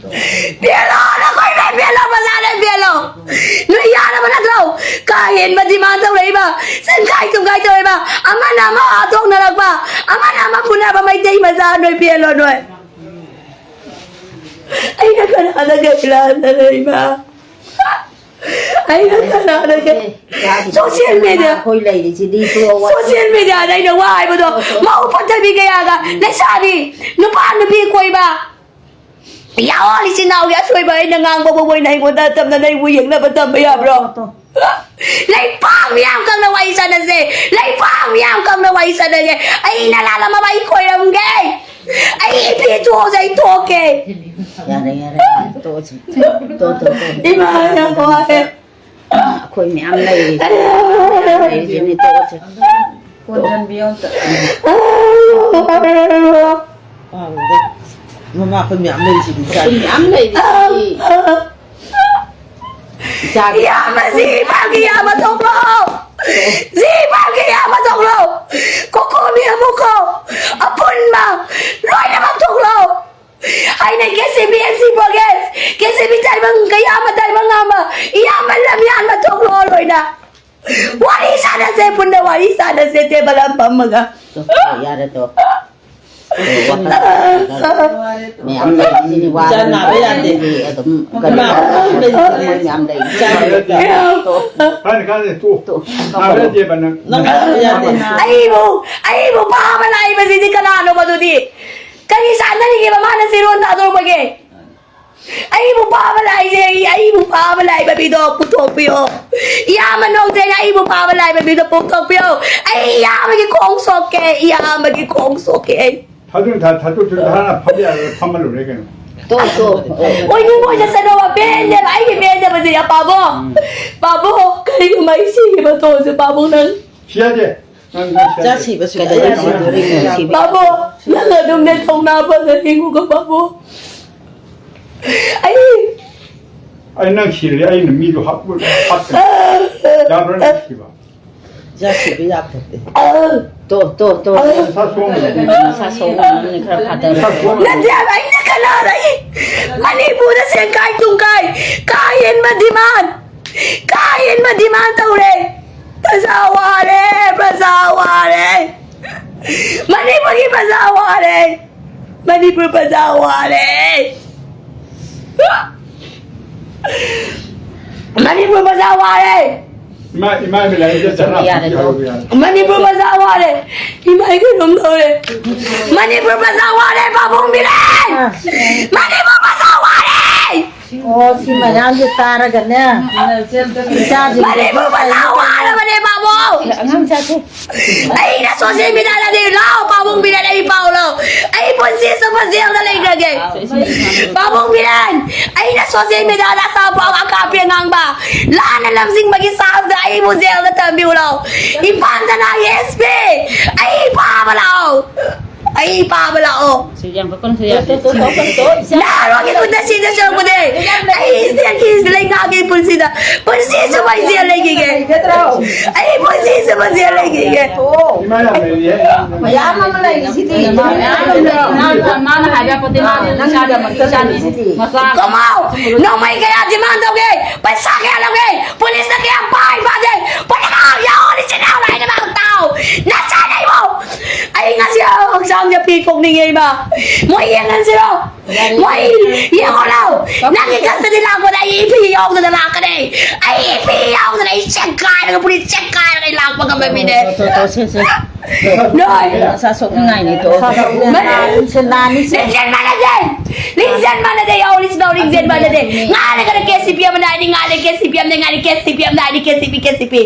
ꯄꯦꯜꯂꯣ, ꯅꯈꯣꯏ ꯂꯣꯏ ꯄꯦꯜꯂꯣ, ꯃꯆꯥ ꯂꯣꯏ ꯄꯦꯜꯂꯣ꯫ ꯅꯣꯏ ꯌꯥꯔꯕ ꯅꯠꯇ꯭ꯔꯣ? ꯀꯥ ꯍꯦꯟꯕ ꯗꯤꯃꯥꯟ ꯇꯧꯔꯛꯏꯕ, ꯁꯦꯟꯈꯥꯏ ꯇꯨꯝꯈꯥꯏ ꯇꯧꯔꯛꯏꯕ, ꯑꯃꯅ ꯑꯃ ꯍꯥꯠꯇꯣꯛꯅꯔꯛꯄ, ꯑꯃꯅ ꯑꯃ ꯐꯨꯅꯕ ꯃꯩꯇꯩ ꯃꯆꯥ ꯅꯣꯏ ꯄꯦꯜꯂꯣ ꯅꯣꯏ꯫ ꯑꯩꯅ ꯀꯅꯥꯗ ꯀꯩ ꯂꯥꯟꯗꯅ ꯏꯃꯥ? ꯑꯩꯅ ꯀꯅꯥꯗ ꯀꯩ ꯏꯆꯥꯒꯤ social media꯫ ꯑꯩꯈꯣꯏ ꯂꯩꯔꯤꯁꯤꯗꯤ ꯇꯣꯛꯑꯣ꯫ Social mediaꯗ ꯑꯩꯅ ꯋꯥ ꯍꯥꯏꯕꯗꯣ ꯃꯧ ꯐꯠꯇꯕꯤ ꯀꯌꯥꯒ ꯂꯩꯁꯥꯕꯤ ꯅꯨꯄꯥ ꯅꯨꯄꯤ ꯀꯣꯏꯕ ꯌꯥꯎꯍꯜ ꯏꯆꯤꯟ ꯏꯅꯥꯎꯒꯤ ꯑꯁꯣꯏꯕ ꯑꯩꯅ ꯉꯥꯡꯕ ꯐꯥꯎꯕ ꯑꯩꯅ ꯑꯩꯉꯣꯟꯗ ꯇꯝꯅ ꯅꯩꯕꯨ ꯌꯦꯡꯅꯕ ꯇꯝꯕ ꯌꯥꯕ꯭ꯔꯣ? ꯇꯣ, ꯇꯣ꯫ ꯂꯩꯄꯥꯛ ꯃꯤꯌꯥꯝ ꯈꯪꯅ ꯋꯥꯔꯤ ꯁꯥꯟꯅꯁꯦ꯫ ꯂꯩꯄꯥꯛ ꯃꯤꯌꯥꯝ ꯈꯪꯅ ꯋꯥꯔꯤ ꯁꯥꯟꯅꯒꯦ꯫ ꯑꯩꯅ ꯂꯥꯜꯂꯝꯃꯕ ꯑꯩ ꯈꯣꯏꯔꯝꯒꯦ꯫ ꯑꯩ ꯏꯄꯤ ꯊꯣꯛꯑꯁꯦ, ꯑꯩ ꯊꯣꯛꯀꯦ꯫ ꯌꯥꯔꯦ, ꯌꯥꯔꯦ, ꯌꯥꯔꯦ, ꯇꯣꯛꯑꯁꯤ꯫ ꯇꯣ, ꯇꯣ, ꯇꯣ꯫ ꯏꯃꯥ, ꯌꯥꯝ ꯋꯥꯔꯦ꯫ ꯑꯩꯈꯣꯏ ꯃꯌꯥꯝ ꯂꯩꯔꯤ꯫ ꯃꯌꯥꯝ ꯂꯩꯔꯤꯁꯤꯅꯤ, ꯇꯣꯛꯑꯁꯤ꯫ ꯀꯣꯟꯖꯟꯕꯤꯌꯣ ꯑꯝꯇ꯫ ꯃꯃꯥ, ꯑꯩꯈꯣꯏ ꯃꯌꯥꯝ ꯂꯩꯔꯤꯁꯤꯗꯤ, ꯏꯆꯥ꯫ ꯑꯩꯈꯣꯏ ꯃꯌꯥꯝ ꯂꯩꯔꯤꯁꯤꯗꯤ꯫ ꯏꯆꯥꯒꯤ ꯏꯌꯥꯝꯕ, ꯁꯤ ꯏꯄꯥꯒꯤ ꯏꯌꯥꯝꯕ ꯊꯣꯛꯂꯣ! ꯁꯤ ꯏꯄꯥꯒꯤ ꯏꯌꯥꯝꯕ ꯊꯣꯛꯂꯣ! ꯀꯣꯀꯣꯃꯤ ꯑꯃꯨꯛꯀꯣ! ꯑꯄꯨꯟꯕ ꯂꯣꯏꯅꯃꯛ ꯊꯣꯛꯂꯣ! ꯑꯩꯅ K C B M C ꯕꯣꯒꯦꯁ, K C B ꯇꯥꯏꯕꯪ, ꯀꯌꯥꯝꯕ ꯇꯥꯏꯕꯪ ꯉꯥꯝꯕ, ꯏꯌꯥꯝꯕ ꯂꯝꯌꯥꯟꯕ ꯊꯣꯛꯂꯣ ꯂꯣꯏꯅ! ꯋꯥꯔꯤ ꯁꯥꯟꯅꯁꯦ, ꯄꯨꯟꯅ ꯋꯥꯔꯤ ꯁꯥꯟꯅꯁꯦ, ꯇꯦꯕꯜ ꯑꯃ ꯐꯝꯃꯒ꯫ ꯇꯣ, ꯇꯣ, ꯌꯥꯔꯦ, ꯇꯣ꯫ ꯋꯥꯈꯜ ꯃꯌꯥꯝ ꯂꯩꯔꯤꯁꯤꯅꯤ, ꯋꯥꯔꯦ꯫ ꯏꯆꯥ ꯅꯥꯕ ꯌꯥꯗꯦ꯫ ꯑꯗꯨꯝ ꯏꯃꯥ ꯀꯩꯅꯣ ꯃꯌꯥꯝ ꯂꯩ꯫ ꯏꯆꯥ ꯅꯥꯕ ꯌꯥꯗꯦ꯫ ꯇꯣ-, ꯀꯥꯟꯅꯗꯦ, ꯀꯥꯟꯅꯗꯦ, ꯇꯣꯛꯑꯣ꯫ ꯇꯣ-, ꯅꯥꯕ ꯌꯥꯗꯦꯕ ꯅꯪ꯫ ꯅꯪ ꯅꯥꯕ ꯌꯥꯗꯦ꯫ ꯑꯩꯕꯨ, ꯑꯩꯕꯨ ꯐꯥꯕ ꯂꯥꯛꯏꯕꯁꯤꯗꯤ ꯀꯅꯥꯅꯣꯕ ꯑꯗꯨꯗꯤ? ꯀꯔꯤ ꯆꯥꯟꯅꯔꯤꯒꯦꯕ ꯃꯥꯅ ꯆꯤꯔꯣꯟ ꯊꯥꯗꯣꯔꯛꯄꯒꯦ? ꯑꯩꯕꯨ ꯐꯥꯕ ꯂꯥꯛꯏꯁꯦ, ꯑꯩ, ꯑꯩꯕꯨ ꯐꯥꯕ ꯂꯥꯛꯏꯕ ꯃꯤꯗꯣ ꯄꯨꯊꯣꯛꯄꯤꯌꯣ꯫ ꯏꯌꯥꯝꯕ ꯅꯣꯡꯖꯩꯅ ꯑꯩꯕꯨ ꯐꯥꯕ ꯂꯥꯛꯏꯕ ꯃꯤꯗꯣ ꯄꯨꯊꯣꯛꯄꯤꯌꯣ꯫ ꯑꯩ ꯏꯌꯥꯝꯕꯒꯤ ꯈꯣꯡ ꯁꯣꯛꯀꯦ, ꯏꯌꯥꯝꯕꯒꯤ ꯈꯣꯡ ꯁꯣꯛꯀꯦ ꯑꯩ꯫ ꯊꯥꯗꯣꯛ-, ꯊꯥ-, ꯊꯥꯗꯣꯛ-, ꯊꯥꯗꯣꯛ-, ꯍꯥꯟꯅ ꯐꯝꯕ ꯌꯥꯔꯣꯏ, ꯐꯝꯃ ꯂꯣꯏꯔꯦ ꯀꯩꯅꯣ꯫ ꯇꯣ, ꯇꯣ, ꯇꯣ꯫ ꯑꯣꯏꯅꯤꯡꯕ ꯑꯣꯏꯅ ꯆꯠꯂꯣꯕ, ꯄꯦꯟꯗꯦꯕ ꯑꯩꯒꯤ ꯄꯦꯟꯗꯕꯁꯦ, ꯄꯥꯕꯣ꯫ ꯎꯝ꯫ ꯄꯥꯕꯣ, ꯀꯔꯤꯒꯨꯝꯕ ꯑꯩ ꯁꯤꯈꯤꯕ ꯊꯣꯛꯑꯁꯨ, ꯄꯥꯕꯣ ꯅꯪ꯫ ꯁꯤ ꯌꯥꯗꯦ꯫ ꯅꯪ, ꯅꯪ ꯁꯤ ꯌꯥꯗꯦ꯫ ꯏꯆꯥ ꯁꯤꯕꯁꯨ ꯀꯩꯗꯧꯕꯩ ꯁꯤꯗꯣꯔꯤꯅꯣ? ꯁꯤꯕ ꯄꯥꯕꯣ, ꯅꯪ ꯑꯗꯨꯝꯅꯦ ꯊꯧꯅꯥ ꯐꯖꯅ ꯍꯤꯡꯉꯨꯀꯣ, ꯄꯥꯕꯣ꯫ ꯑꯩ ꯑꯩ ꯅꯪ ꯁꯤꯔꯗꯤ ꯑꯩꯅ ꯃꯤꯗꯣ ꯍꯥꯠ-, ꯍꯥꯠꯀꯅꯤ꯫ ꯌꯥꯕ꯭ꯔꯥ ꯅꯪ ꯁꯤꯕ? ꯏꯆꯥ ꯁꯤꯕ ꯌꯥꯄꯣꯠꯇꯦ꯫ ꯇꯣ, ꯇꯣ, ꯇꯣ꯫ ꯅꯁꯥ ꯁꯣꯛꯑꯝꯒꯅꯤ꯫ ꯅꯁꯥ ꯁꯣꯛꯑꯝꯒꯅꯤ, ꯈꯔ ꯐꯥꯊꯔꯣ꯫ ꯅꯠꯇꯦ ꯍꯥꯏꯕ, ꯑꯩꯅ ꯈꯟꯅꯔꯛꯏ꯫ ꯃꯅꯤꯄꯨꯔꯗ ꯁꯦꯡꯀꯥꯏ ꯇꯨꯡꯀꯥꯏ, ꯀꯥ ꯍꯦꯟꯕ demand, ꯀꯥ ꯍꯦꯟꯕ demand ꯇꯧꯔꯦ꯫ ꯄ꯭ꯔꯖꯥ ꯋꯥꯔꯦ, ꯄ꯭ꯔꯖꯥ ꯋꯥꯔꯦ꯫ ꯃꯅꯤꯄꯨꯔꯒꯤ ꯄ꯭ꯔꯖꯥ ꯋꯥꯔꯦ꯫ ꯃꯅꯤꯄꯨꯔ ꯄ꯭ꯔꯖꯥ ꯋꯥꯔꯦ꯫ ꯃꯅꯤꯄꯨꯔ ꯄ꯭ꯔꯖꯥ ꯋꯥꯔꯦ꯫ ꯏꯃꯥ, ꯏꯃꯥ ꯏꯕꯦꯝꯃ, ꯑꯩ ꯆꯠꯅ ꯌꯥꯔꯦ, ꯐꯪꯈꯤ ꯍꯥꯏꯕ ꯌꯥꯔꯦ꯫ ꯃꯅꯤꯄꯨꯔ ꯃꯆꯥ ꯋꯥꯔꯦ꯫ ꯏꯃꯥ, ꯑꯩ ꯀꯩꯅꯣꯝ ꯇꯧꯔꯦ꯫ ꯃꯅꯤꯄꯨꯔ ꯃꯆꯥ ꯋꯥꯔꯦ, ꯄꯥꯕꯨꯡ ꯕꯤꯔꯦꯟ! ꯃꯅꯤꯄꯨꯔ ꯃꯆꯥ ꯋꯥꯔꯦ! ꯑꯣ, ꯁꯤ ꯃꯌꯥꯝꯁꯦ ꯇꯥꯔꯒꯅꯦ, ꯏꯆꯥꯁꯤꯡꯁꯦ ꯃꯅꯤꯄꯨꯔ ꯃꯆꯥ ꯋꯥꯔꯕꯅꯦ, ꯄꯥꯕꯨꯡ! ꯑꯉꯥꯡ ꯃꯆꯥꯁꯦ꯫ ꯑꯩꯅ social mediaꯗꯗꯤ, ꯂꯥꯎ, ꯄꯥꯕꯨꯡ ꯕꯤꯔꯦꯟ, ꯑꯩ ꯄꯥꯎ ꯂꯧ꯫ ꯑꯩ ꯄꯨꯟꯁꯤ ꯆꯨꯞꯄ ꯖꯦꯜꯗ ꯂꯩꯈ꯭ꯔꯒꯦ꯫ ꯄꯥꯕꯨꯡ ꯕꯤꯔꯦꯟ, ꯑꯩꯅ social mediaꯗ ꯑꯆꯥꯄꯣꯠ ꯑꯀꯥꯞꯄꯤ ꯑꯉꯥꯡꯕ ꯂꯥꯟꯅ ꯂꯝꯖꯤꯡꯕꯒꯤ ꯆꯥꯡꯗ ꯑꯩꯕꯨ ꯖꯦꯜꯗ ꯊꯝꯕꯤꯌꯨ ꯂꯥꯎ꯫ ꯏꯝꯐꯥꯜꯗ ꯂꯥꯛꯏ S P, ꯑꯩ ꯐꯥꯕ ꯂꯥꯛꯑꯣ꯫ ꯑꯩ ꯐꯥꯕ ꯂꯥꯛꯑꯣ꯫ ꯁꯤ ꯌꯥꯝ ꯀꯛꯀꯅꯨ, ꯁꯤ ꯌꯥꯗꯦ꯫ ꯅꯍꯥꯔꯣꯜꯒꯤ ꯈꯨꯠꯇ ꯁꯤꯗ ꯁꯔꯨꯛꯄꯨꯗꯤ ꯑꯩ stateꯀꯤ ꯂꯩꯉꯥꯛꯀꯤ ꯄꯨꯟꯁꯤꯗ ꯄꯨꯟꯁꯤ ꯆꯨꯞꯄ ꯑꯩ ꯖꯦꯜ ꯂꯩꯈꯤꯒꯦ꯫ ꯑꯩ ꯄꯨꯟꯁꯤ ꯆꯨꯞꯄ ꯖꯦꯜ ꯂꯩꯈꯤꯒꯦ꯫ ꯏꯃꯥ ꯌꯥꯝ ꯂꯩꯔꯤꯌꯦ꯫ ꯃꯌꯥꯝ ꯑꯃ ꯂꯩꯔꯤꯁꯤꯗꯤ꯫ ꯃꯥꯅ ꯍꯥꯏꯕ ꯌꯥꯄꯣꯠꯇꯦ, ꯃꯥꯅ ꯅꯪꯒꯤꯗꯃꯛꯇ ꯏꯆꯥꯅꯤ, ꯂꯩꯔꯤꯁꯤꯗꯤ꯫ ꯃꯆꯥ꯫ ꯀꯃꯥꯎ! ꯅꯣꯡꯃꯩ ꯀꯌꯥ demand ꯇꯧꯒꯦ? ꯄꯩꯁꯥ ꯀꯌꯥ ꯂꯧꯒꯦ? ꯄꯨꯂꯤꯁꯅ ꯀꯌꯥꯝ ꯄꯥꯏ ꯐꯥꯒꯦ? ꯄꯨꯝꯅꯃꯛ ꯌꯥꯎꯔꯤꯁꯤꯅ ꯂꯣꯏꯅꯃꯛ ꯇꯥꯎ! ꯅꯆꯥꯅ ꯑꯩꯕꯨ ꯑꯩ ꯉꯁꯤ ꯍꯛꯆꯥꯡꯁꯦ ꯐꯤ ꯊꯣꯛꯅꯤꯡꯉꯦ ꯏꯃꯥ꯫ ꯃꯣꯏ ꯌꯦꯡꯍꯟꯁꯤꯔꯣ? ꯃꯣꯏ ꯌꯦꯡꯉꯣ ꯂꯥꯎ꯫ ꯅꯪꯒꯤ ꯀꯁꯇꯗꯤ ꯂꯥꯛꯄꯗ ꯑꯩ ꯏ ꯐꯤ ꯌꯥꯎꯗꯅ ꯂꯥꯛꯀꯅꯤ꯫ ꯑꯩ ꯏ ꯐꯤ ꯌꯥꯎꯗꯅ ꯑꯩ ꯆꯦꯛꯈꯥꯏꯔꯒ ꯐꯨꯔꯤꯠ ꯆꯦꯛꯈꯥꯏꯔꯒ ꯑꯩ ꯂꯥꯛꯄ ꯉꯝꯕ ꯃꯤꯅꯦ꯫ ꯇꯣ, ꯇꯣ, ꯁꯦ, ꯁꯦ꯫ ꯅꯣꯏ꯫ ꯅꯁꯥ ꯁꯣꯛꯅꯤꯡꯉꯥꯏꯅꯤ, ꯇꯣ꯫ ꯅꯁꯥ ꯁꯣꯛꯅꯤꯡꯉꯥꯏ꯫ ꯃꯥꯅꯤ꯫ ꯂꯤꯡꯖꯦꯜ ꯃꯥꯟꯅꯗꯦ꯫ ꯂꯤꯡꯖꯦꯜ ꯃꯥꯟꯅꯗꯦ꯫ ꯌꯥꯎꯔꯤꯁꯤꯅ ꯂꯤꯡꯖꯦꯜ ꯃꯥꯟꯅꯗꯦ꯫ ꯉꯥꯜꯂꯒꯅ ꯀꯦ ꯁꯤ ꯄꯤ ꯑꯃꯅ ꯍꯥꯏꯅꯤ, ꯉꯥꯜꯂꯦ ꯀꯦ ꯁꯤ ꯄꯤ ꯑꯃꯅ ꯉꯥꯜꯂꯦ ꯀꯦ ꯁꯤ ꯄꯤ ꯑꯃꯅ ꯍꯥꯏꯅꯤ, ꯀꯦ ꯁꯤ ꯄꯤ, ꯀꯦ ꯁꯤ ꯄꯤ꯫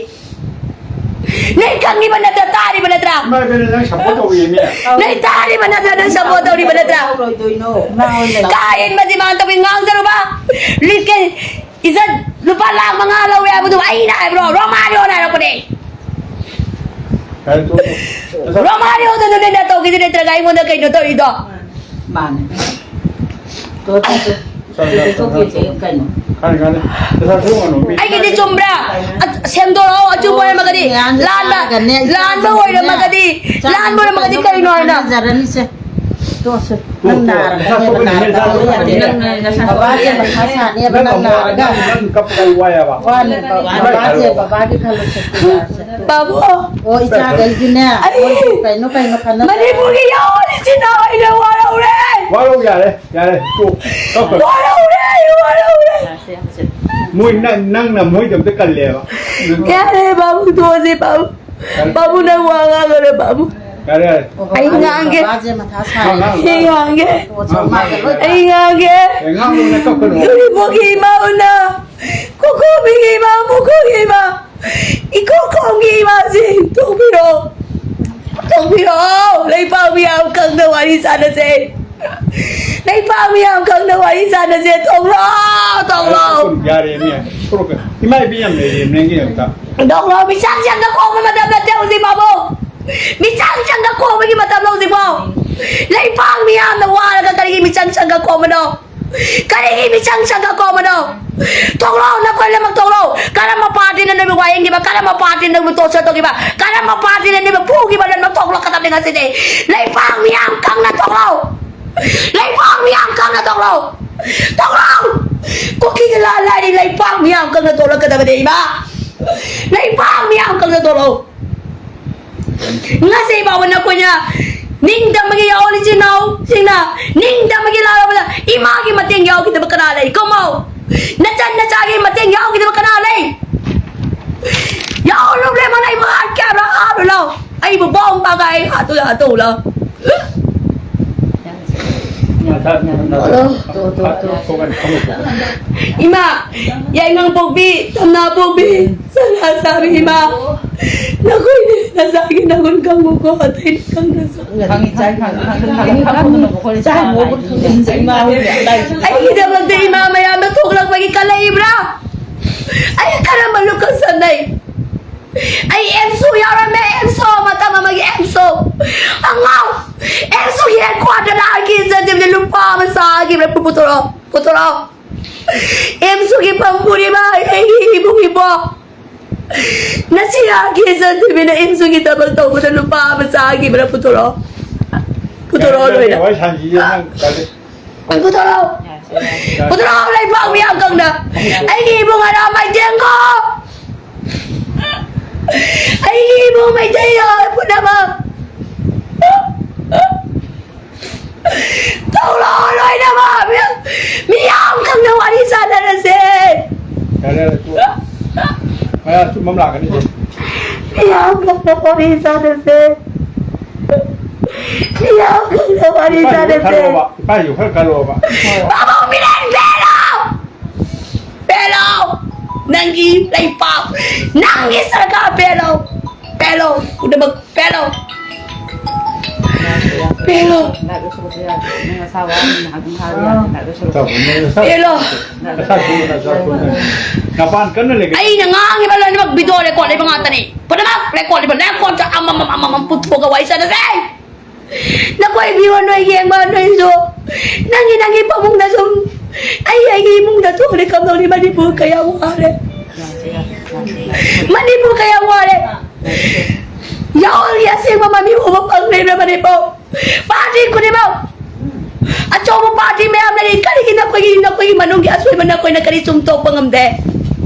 ꯅꯪ ꯈꯪꯉꯤꯕ ꯅꯠꯇ꯭ꯔꯥ? ꯇꯥꯔꯤꯕ ꯅꯠꯇ꯭ꯔꯥ? ꯏꯃꯥ ꯏꯕꯦꯝꯃ, ꯅꯪ ꯁꯞꯄꯣꯔꯠ ꯇꯧꯔꯤꯅꯦ꯫ ꯅꯪ ꯇꯥꯔꯤꯕ ꯅꯠꯇ꯭ꯔꯥ? ꯅꯪ ꯁꯞꯄꯣꯔꯠ ꯇꯧꯔꯤꯕ ꯅꯠꯇ꯭ꯔꯥ? ꯇꯧꯔꯣꯏꯗꯣꯏꯅꯣ? ꯉꯥꯡꯉꯣ ꯂꯩ꯫ ꯀꯥ ꯍꯦꯟꯕꯗꯤ ꯃꯥꯅ ꯇꯧꯕꯤ ꯉꯥꯡꯖꯔꯨꯕ꯫ ꯂꯤꯛꯀꯦ ꯏꯖꯠ ꯂꯨꯄꯥ ꯂꯥꯈ ꯃꯉꯥ ꯂꯧꯋꯦ ꯍꯥꯏꯕꯗꯨ ꯑꯩꯅ ꯍꯥꯏꯕ꯭ꯔꯣ? ꯔꯣꯃꯥꯔꯤꯑꯣꯅ ꯍꯥꯏꯔꯛꯄꯅꯦ꯫ ꯌꯥꯔꯦ, ꯇꯣꯛꯑꯣ꯫ ꯔꯣꯃꯥꯔꯤꯑꯣꯗ ꯅꯪꯅ ꯇꯧꯈꯤꯗꯤ ꯅꯠꯇ꯭ꯔꯒ ꯑꯩꯉꯣꯟꯗ ꯀꯩꯅꯣ ꯇꯧꯔꯤꯗꯣ? ꯃꯥꯅꯦ꯫ ꯇꯣ, ꯇꯣ, ꯇꯣ꯫ ꯆꯠꯂꯣ, ꯆꯠꯂꯣ, ꯆꯠꯂꯣ, ꯆꯠꯂꯣ꯫ ꯀꯩꯅꯣ? ꯀꯥꯟꯅ, ꯀꯥꯟꯅ꯫ ꯄꯩꯁꯥ ꯊꯣꯛꯑꯅꯨ, ꯃꯤ꯫ ꯑꯩꯒꯤꯗꯤ ꯆꯨꯝꯕ꯭ꯔꯥ? ꯑ, ꯁꯦꯝꯗꯣꯔꯛꯑꯣ, ꯑꯆꯨꯝꯕ ꯑꯣꯏꯔꯝꯃꯒꯗꯤ꯫ ꯂꯥꯟꯕ, ꯂꯥꯟꯕ ꯑꯣꯏꯔꯝꯃꯒꯗꯤ, ꯂꯥꯟꯕ ꯑꯣꯏꯔꯝꯃꯒꯗꯤ ꯀꯩꯅꯣ ꯍꯥꯏꯅ? ꯐꯪꯖꯔꯅꯤꯁꯦ꯫ ꯇꯣꯛꯑꯁꯦ꯫ ꯇꯣꯛ, ꯅꯪ ꯇꯣꯛ꯫ ꯅꯥꯔꯒꯅꯦꯕ, ꯅꯁꯥ ꯁꯣꯛꯀꯅꯤ, ꯅꯥꯔꯒ ꯅꯁꯥ ꯇꯧꯕ ꯌꯥꯗꯦ꯫ ꯁꯣꯛꯀꯅꯤ꯫ ꯅꯪ, ꯅꯁꯥ ꯅꯪ ꯁꯣꯛꯀꯅꯤ꯫ ꯕꯕꯥꯁꯦ ꯃꯊꯥ ꯁꯥꯅꯦꯕ, ꯅꯪ ꯅꯪ ꯅꯥꯔꯒ꯫ ꯅꯪ ꯀꯞꯄꯗ ꯋꯥꯏ ꯍꯥꯏꯕ꯫ ꯋꯥꯅꯦꯕ꯫ ꯏꯃꯥꯏ ꯕꯕꯥꯁꯦ, ꯍꯥꯏꯕ꯫ ꯕꯕꯥꯒꯤ ꯈꯜꯂꯨꯁꯦ꯫ ꯕꯥꯕꯨ꯫ ꯑꯣ, ꯏꯆꯥꯈꯩꯁꯤꯅꯦ꯫ ꯑꯩ ꯃꯣꯏꯁꯨ ꯀꯩꯅꯣ, ꯀꯩꯅꯣ ꯈꯟꯅ ꯃꯅꯤꯄꯨꯔꯒꯤ ꯌꯥꯎꯔꯤꯁꯤꯅ ꯑꯩꯅ ꯋꯥꯔꯧꯔꯦ꯫ ꯋꯥꯔꯧ ꯌꯥꯔꯦ, ꯌꯥꯔꯦ꯫ ꯇꯣꯛ, ꯇꯣꯛ꯫ ꯋꯥꯔꯧꯔꯦ, ꯑꯩ ꯋꯥꯔꯧꯔꯦ꯫ ꯃꯣꯏ ꯅꯪ, ꯅꯪꯅ ꯃꯣꯏꯗꯃꯛꯇ ꯀꯜꯂꯦꯕ꯫ ꯌꯥꯔꯦ, ꯕꯥꯕꯨ, ꯇꯣꯛꯑꯁꯦ, ꯕꯥꯕꯨ꯫ ꯌꯥꯔꯦ꯫ ꯕꯥꯕꯨ, ꯅꯪ ꯋꯥ ꯉꯥꯡꯒꯅꯨ, ꯕꯥꯕꯨ꯫ ꯌꯥꯔꯦ, ꯌꯥꯔꯦ꯫ ꯑꯩ ꯉꯥꯡꯒꯦ꯫ ꯕꯕꯥꯁꯦ ꯃꯊꯥ ꯁꯥꯏ꯫ ꯉꯥꯡ, ꯉꯥꯡ꯫ ꯑꯩ ꯉꯥꯡꯒꯦ꯫ ꯉꯥꯡ, ꯉꯥꯡ꯫ ꯑꯩ ꯉꯥꯡꯒꯦ꯫ ꯑꯦ, ꯉꯥꯡꯅꯨ, ꯅꯪ ꯀꯞꯀꯅꯨ꯫ ꯎꯔꯤꯄꯣꯛꯀꯤ ꯏꯃꯥ ꯎꯅ, ꯀꯣꯀꯣꯕꯤꯒꯤ ꯏꯃꯥ, ꯃꯨꯈꯣꯒꯤ ꯏꯃꯥ, ꯏꯀꯣꯛꯈꯣꯡꯒꯤ ꯏꯃꯥꯁꯤꯡ ꯊꯣꯛꯄꯤꯔꯣ꯫ ꯊꯣꯛꯄꯤꯔꯣ꯫ ꯂꯩꯄꯥꯛ ꯃꯤꯌꯥꯝ ꯈꯪꯅ ꯋꯥꯔꯤ ꯁꯥꯟꯅꯁꯦ꯫ ꯂꯩꯄꯥꯛ ꯃꯤꯌꯥꯝ ꯈꯪꯅ ꯋꯥꯔꯤ ꯁꯥꯟꯅꯁꯦ꯫ ꯊꯣꯛꯂꯣ, ꯊꯣꯛꯂꯣ꯫ ꯌꯥꯔꯦ, ꯌꯥꯔꯦ, ꯏꯃꯥ꯫ ꯊꯣꯛꯂꯛꯀꯦ꯫ ꯏꯃꯥ ꯏꯕꯦꯟ ꯌꯥꯝ ꯂꯩꯔꯦ, ꯅꯪꯒꯤ ꯑꯝꯇ꯫ ꯊꯣꯛꯂꯣ, ꯃꯤꯆꯪ ꯆꯪꯅ ꯈꯣꯝꯕ ꯃꯇꯝ ꯅꯠꯇꯦ ꯍꯧꯖꯤꯛ, ꯕꯥꯕꯨ꯫ ꯃꯤꯆꯪ ꯆꯪꯅ ꯈꯣꯝꯕꯒꯤ ꯃꯇꯝ ꯍꯧꯖꯤꯛꯐꯥꯎ꯫ ꯂꯩꯄꯥꯛ ꯃꯤꯌꯥꯝꯅ ꯋꯥꯔꯒ ꯀꯔꯤꯒꯤ ꯃꯤꯆꯪ ꯆꯪꯅ ꯈꯣꯝꯕꯅꯣ? ꯀꯔꯤꯒꯤ ꯃꯤꯆꯪ ꯆꯪꯅ ꯈꯣꯝꯕꯅꯣ? ꯊꯣꯛꯂꯣ, ꯅꯈꯣꯏ ꯂꯣꯏꯅꯃꯛ ꯊꯣꯛꯂꯣ꯫ ꯀꯔꯝꯕ ꯄꯥꯔꯇꯤꯅ ꯅꯣꯏꯕꯨ ꯋꯥꯌꯦꯟꯈꯤꯕ? ꯀꯔꯝꯕ ꯄꯥꯔꯇꯤꯅ ꯅꯣꯏꯕꯨ torture ꯇꯧꯈꯤꯕ? ꯀꯔꯝꯕ ꯄꯥꯔꯇꯤꯅ ꯅꯣꯏꯕꯨ ꯐꯨꯈꯤꯕ? ꯂꯣꯏꯅꯃꯛ ꯊꯣꯛꯂꯛꯀꯗꯕꯅꯤ ꯉꯁꯤꯗꯤ꯫ ꯂꯩꯄꯥꯛ ꯃꯤꯌꯥꯝ ꯈꯪꯅ ꯊꯣꯛꯂꯣ꯫ ꯂꯩꯄꯥꯛ ꯃꯤꯌꯥꯝ ꯈꯪꯅ ꯊꯣꯛꯂꯣ꯫ ꯊꯣꯛꯂꯣ꯫ ꯀꯨꯀꯤꯒ ꯂꯥ ꯂꯥꯏꯔꯤ ꯂꯩꯄꯥꯛ ꯃꯤꯌꯥꯝ ꯈꯪꯅ ꯊꯣꯛꯂꯛꯀꯗꯕꯅꯤ ꯏꯃꯥ꯫ ꯂꯩꯄꯥꯛ ꯃꯤꯌꯥꯝ ꯈꯪꯅ ꯊꯣꯛꯂꯣ꯫ ꯉꯁꯤ ꯐꯥꯎꯕ ꯅꯈꯣꯏꯅ ꯅꯤꯡꯇꯝꯕꯒꯤ ꯌꯥꯎꯍꯜꯂꯤꯁꯤ ꯏꯅꯥꯎꯁꯤꯡꯅ ꯅꯤꯡꯇꯝꯕꯒꯤ ꯂꯥꯛꯂꯕꯗ ꯏꯃꯥꯒꯤ ꯃꯇꯦꯡ ꯌꯥꯎꯈꯤꯗꯕ ꯀꯅꯥ ꯂꯩ? ꯀꯨꯝꯃꯧ꯫ ꯅꯆꯟ ꯅꯆꯥꯒꯤ ꯃꯇꯦꯡ ꯌꯥꯎꯈꯤꯗꯕ ꯀꯅꯥ ꯂꯩ? ꯌꯥꯎꯍꯜꯂꯨ ꯏꯕꯦꯝꯃ, ꯑꯩꯕꯨ ꯍꯥꯠꯀꯦ ꯍꯥꯏꯕ꯭ꯔꯥ? ꯍꯥꯠꯂꯨ ꯂꯥꯎ꯫ ꯑꯩꯕꯨ ꯕꯣꯝ ꯄꯥꯒꯥꯏ ꯍꯥꯠꯇꯨ ꯍꯥꯠꯇꯣꯛꯎ ꯂꯥꯎ꯫ ꯏꯃꯥ, ꯌꯥꯏꯉꯪ ꯄꯣꯛꯄꯤ, ꯊꯝꯅꯥ ꯄꯣꯛꯄꯤ, ꯁꯅꯥ ꯁꯥꯕꯤ ꯏꯃꯥ, ꯅꯈꯣꯏꯅꯦ ꯅꯁꯥꯒꯤ ꯅꯒꯨꯟ ꯈꯪꯉꯨꯀꯣ, ꯑꯇꯩꯗꯤ ꯈꯪꯗ꯭ꯔꯁꯨ꯫ ꯈꯪꯉꯤ, ꯆꯥꯏ, ꯈꯪꯉꯤ, ꯈꯪꯉꯤ, ꯈꯪꯉꯤ, ꯈꯪꯉꯤ, ꯈꯪꯉꯤ, ꯈꯪꯉꯤ, ꯏꯃꯥ ꯍꯣꯏ꯫ ꯑꯩꯒꯤꯗꯃꯛꯇ ꯏꯃꯥ ꯃꯌꯥꯝꯅ ꯊꯣꯛꯂꯛꯄꯒꯤ ꯀꯜꯂꯛꯏꯕ꯭ꯔꯥ? ꯑꯩ ꯀꯔꯝꯕ ꯂꯨꯈꯠ ꯁꯟꯅꯩ? ꯑꯩ ꯑꯦꯝꯁꯨ ꯌꯥꯎꯔꯝꯃꯦ, ꯑꯦꯝꯁꯨ, ꯃꯇꯝ ꯑꯃꯒꯤ ꯑꯦꯝꯁꯨ꯫ ꯑꯉꯥꯎ, ꯑꯦꯝꯁꯨꯒꯤ ꯍꯦꯗꯀ꯭ꯋꯥꯇꯔꯗ ꯑꯩꯒꯤ ꯏꯖꯠꯁꯤꯡꯁꯦ ꯂꯨꯄꯥ ꯑꯃ ꯆꯥꯈꯤꯕ꯭ꯔꯥ? ꯄꯨ-, ꯄꯨꯊꯣꯔꯛꯑꯣ, ꯄꯨꯊꯣꯔꯛꯑꯣ꯫ ꯑꯦꯝꯁꯨꯒꯤ ꯐꯝ ꯄꯨꯔꯤꯕ ꯑꯩꯒꯤ ꯏꯕꯨꯡ ꯏꯕꯣ꯫ ꯅꯆꯤꯟ ꯌꯥꯈꯤ ꯆꯟꯗꯕꯤꯅ ꯏꯟꯁꯨꯒꯤꯗꯃꯛ ꯇꯧꯕꯗ ꯂꯨꯄꯥ ꯑꯃ ꯆꯥꯈꯤꯕ꯭ꯔꯥ? ꯄꯨꯊꯣꯔꯛꯑꯣ꯫ ꯄꯨꯊꯣꯔꯛꯑꯣ ꯂꯣꯏꯅ꯫ ꯋꯥꯔꯤ ꯁꯥꯟꯅꯁꯤꯁꯦ ꯅꯪ ꯇꯜꯂꯤ꯫ ꯄꯨꯊꯣꯔꯛꯑꯣ꯫ ꯄꯨꯊꯣꯔꯛꯑꯣ ꯂꯩꯕꯥꯛ ꯃꯤꯌꯥꯝ ꯀꯪꯅ꯫ ꯑꯩꯒꯤ ꯏꯕꯨꯡ ꯑꯔꯥ ꯃꯩꯇꯦꯡꯒꯣ꯫ ꯑꯩꯒꯤ ꯏꯕꯨꯡ ꯃꯩꯇꯩ ꯄꯨꯝꯅꯃꯛ꯫ ꯊꯣꯛꯂꯛꯑꯣ ꯂꯣꯏꯅꯃꯛ! ꯃꯤ-, ꯃꯤꯌꯥꯝ ꯈꯪꯅ ꯋꯥꯔꯤ ꯁꯥꯟꯅꯔꯁꯦ! ꯌꯥꯔꯦ, ꯌꯥꯔꯦ, ꯇꯣꯛꯑꯣ꯫ ꯃꯌꯥꯝ ꯆꯨꯝꯕ ꯑꯃ ꯂꯥꯛꯀꯅꯤ ꯁꯦ꯫ ꯃꯤꯌꯥꯝ ꯈꯪꯅ ꯋꯥꯔꯤ ꯁꯥꯟꯅꯁꯦ! ꯃꯤꯌꯥꯝ ꯈꯪꯅ ꯋꯥꯔꯤ ꯏꯄꯥꯁꯨ ꯁꯥꯟꯅꯁꯦ! ꯈꯜꯂꯣꯕ, ꯏꯄꯥꯁꯨ ꯈꯔ ꯈꯜꯂꯣꯕ꯫ ꯄꯥꯕꯨꯡ ꯃꯤꯔꯦꯟ ꯄꯦꯜꯂꯣ! ꯄꯦꯜꯂꯣ! ꯅꯪꯒꯤ ꯂꯩꯄꯥꯛ, ꯅꯪꯒꯤ ꯁꯔꯀꯥꯔ ꯄꯦꯜꯂꯣ! ꯄꯦꯜꯂꯣ! ꯄꯨꯝꯅꯃꯛ ꯄꯦꯜꯂꯣ! ꯄꯦꯜꯂꯣ! ꯄꯦꯜꯂꯣ! ꯅꯄꯥꯟ ꯀꯟꯅ ꯂꯩꯒꯦ꯫ ꯑꯩꯅ ꯉꯥꯡꯉꯤꯕ ꯂꯣꯏꯅꯃꯛ video record ꯂꯩꯕ ꯉꯥꯛꯇꯅꯤ꯫ ꯄꯨꯝꯅꯃꯛ record ꯂꯩꯕ, record ꯑꯃꯃꯝ, ꯑꯃꯃꯝ ꯄꯨꯊꯣꯛꯑꯒ ꯋꯥꯔꯤ ꯁꯥꯟꯅꯁꯦ꯫ ꯅꯈꯣꯏ video ꯅꯣꯏ ꯌꯦꯡꯕ ꯅꯣꯏꯁꯨ ꯅꯪꯒꯤ, ꯅꯪꯒꯤ ꯐꯃꯨꯡꯗ ꯁꯨꯝ ꯑꯩ, ꯑꯩꯒꯤ ꯏꯃꯨꯡꯗ ꯊꯣꯛꯂꯦ ꯀꯝꯗꯧꯅꯤ? ꯃꯅꯤꯄꯨꯔ ꯀꯌꯥ ꯋꯥꯔꯦ꯫ ꯃꯅꯤꯄꯨꯔ ꯀꯌꯥ ꯋꯥꯔꯦ꯫ ꯌꯥꯎꯍꯜꯒꯤ ꯑꯁꯦꯡꯕ ꯃꯃꯤ ꯎꯕ ꯐꯪꯗ꯭ꯔꯤꯕ꯭ꯔꯥ ꯃꯅꯤꯄꯨꯔ? Party ꯈꯨꯗꯤꯡꯃꯛ, ꯑꯆꯧꯕ party ꯃꯌꯥꯝ ꯂꯩꯔꯤ꯫ ꯀꯔꯤꯒꯤ ꯅꯈꯣꯏꯒꯤ, ꯅꯈꯣꯏꯒꯤ ꯃꯅꯨꯡꯒꯤ ꯑꯁꯣꯏꯕ ꯅꯈꯣꯏꯅ ꯀꯔꯤ ꯆꯨꯝꯊꯣꯛꯄ ꯉꯝꯗꯦ?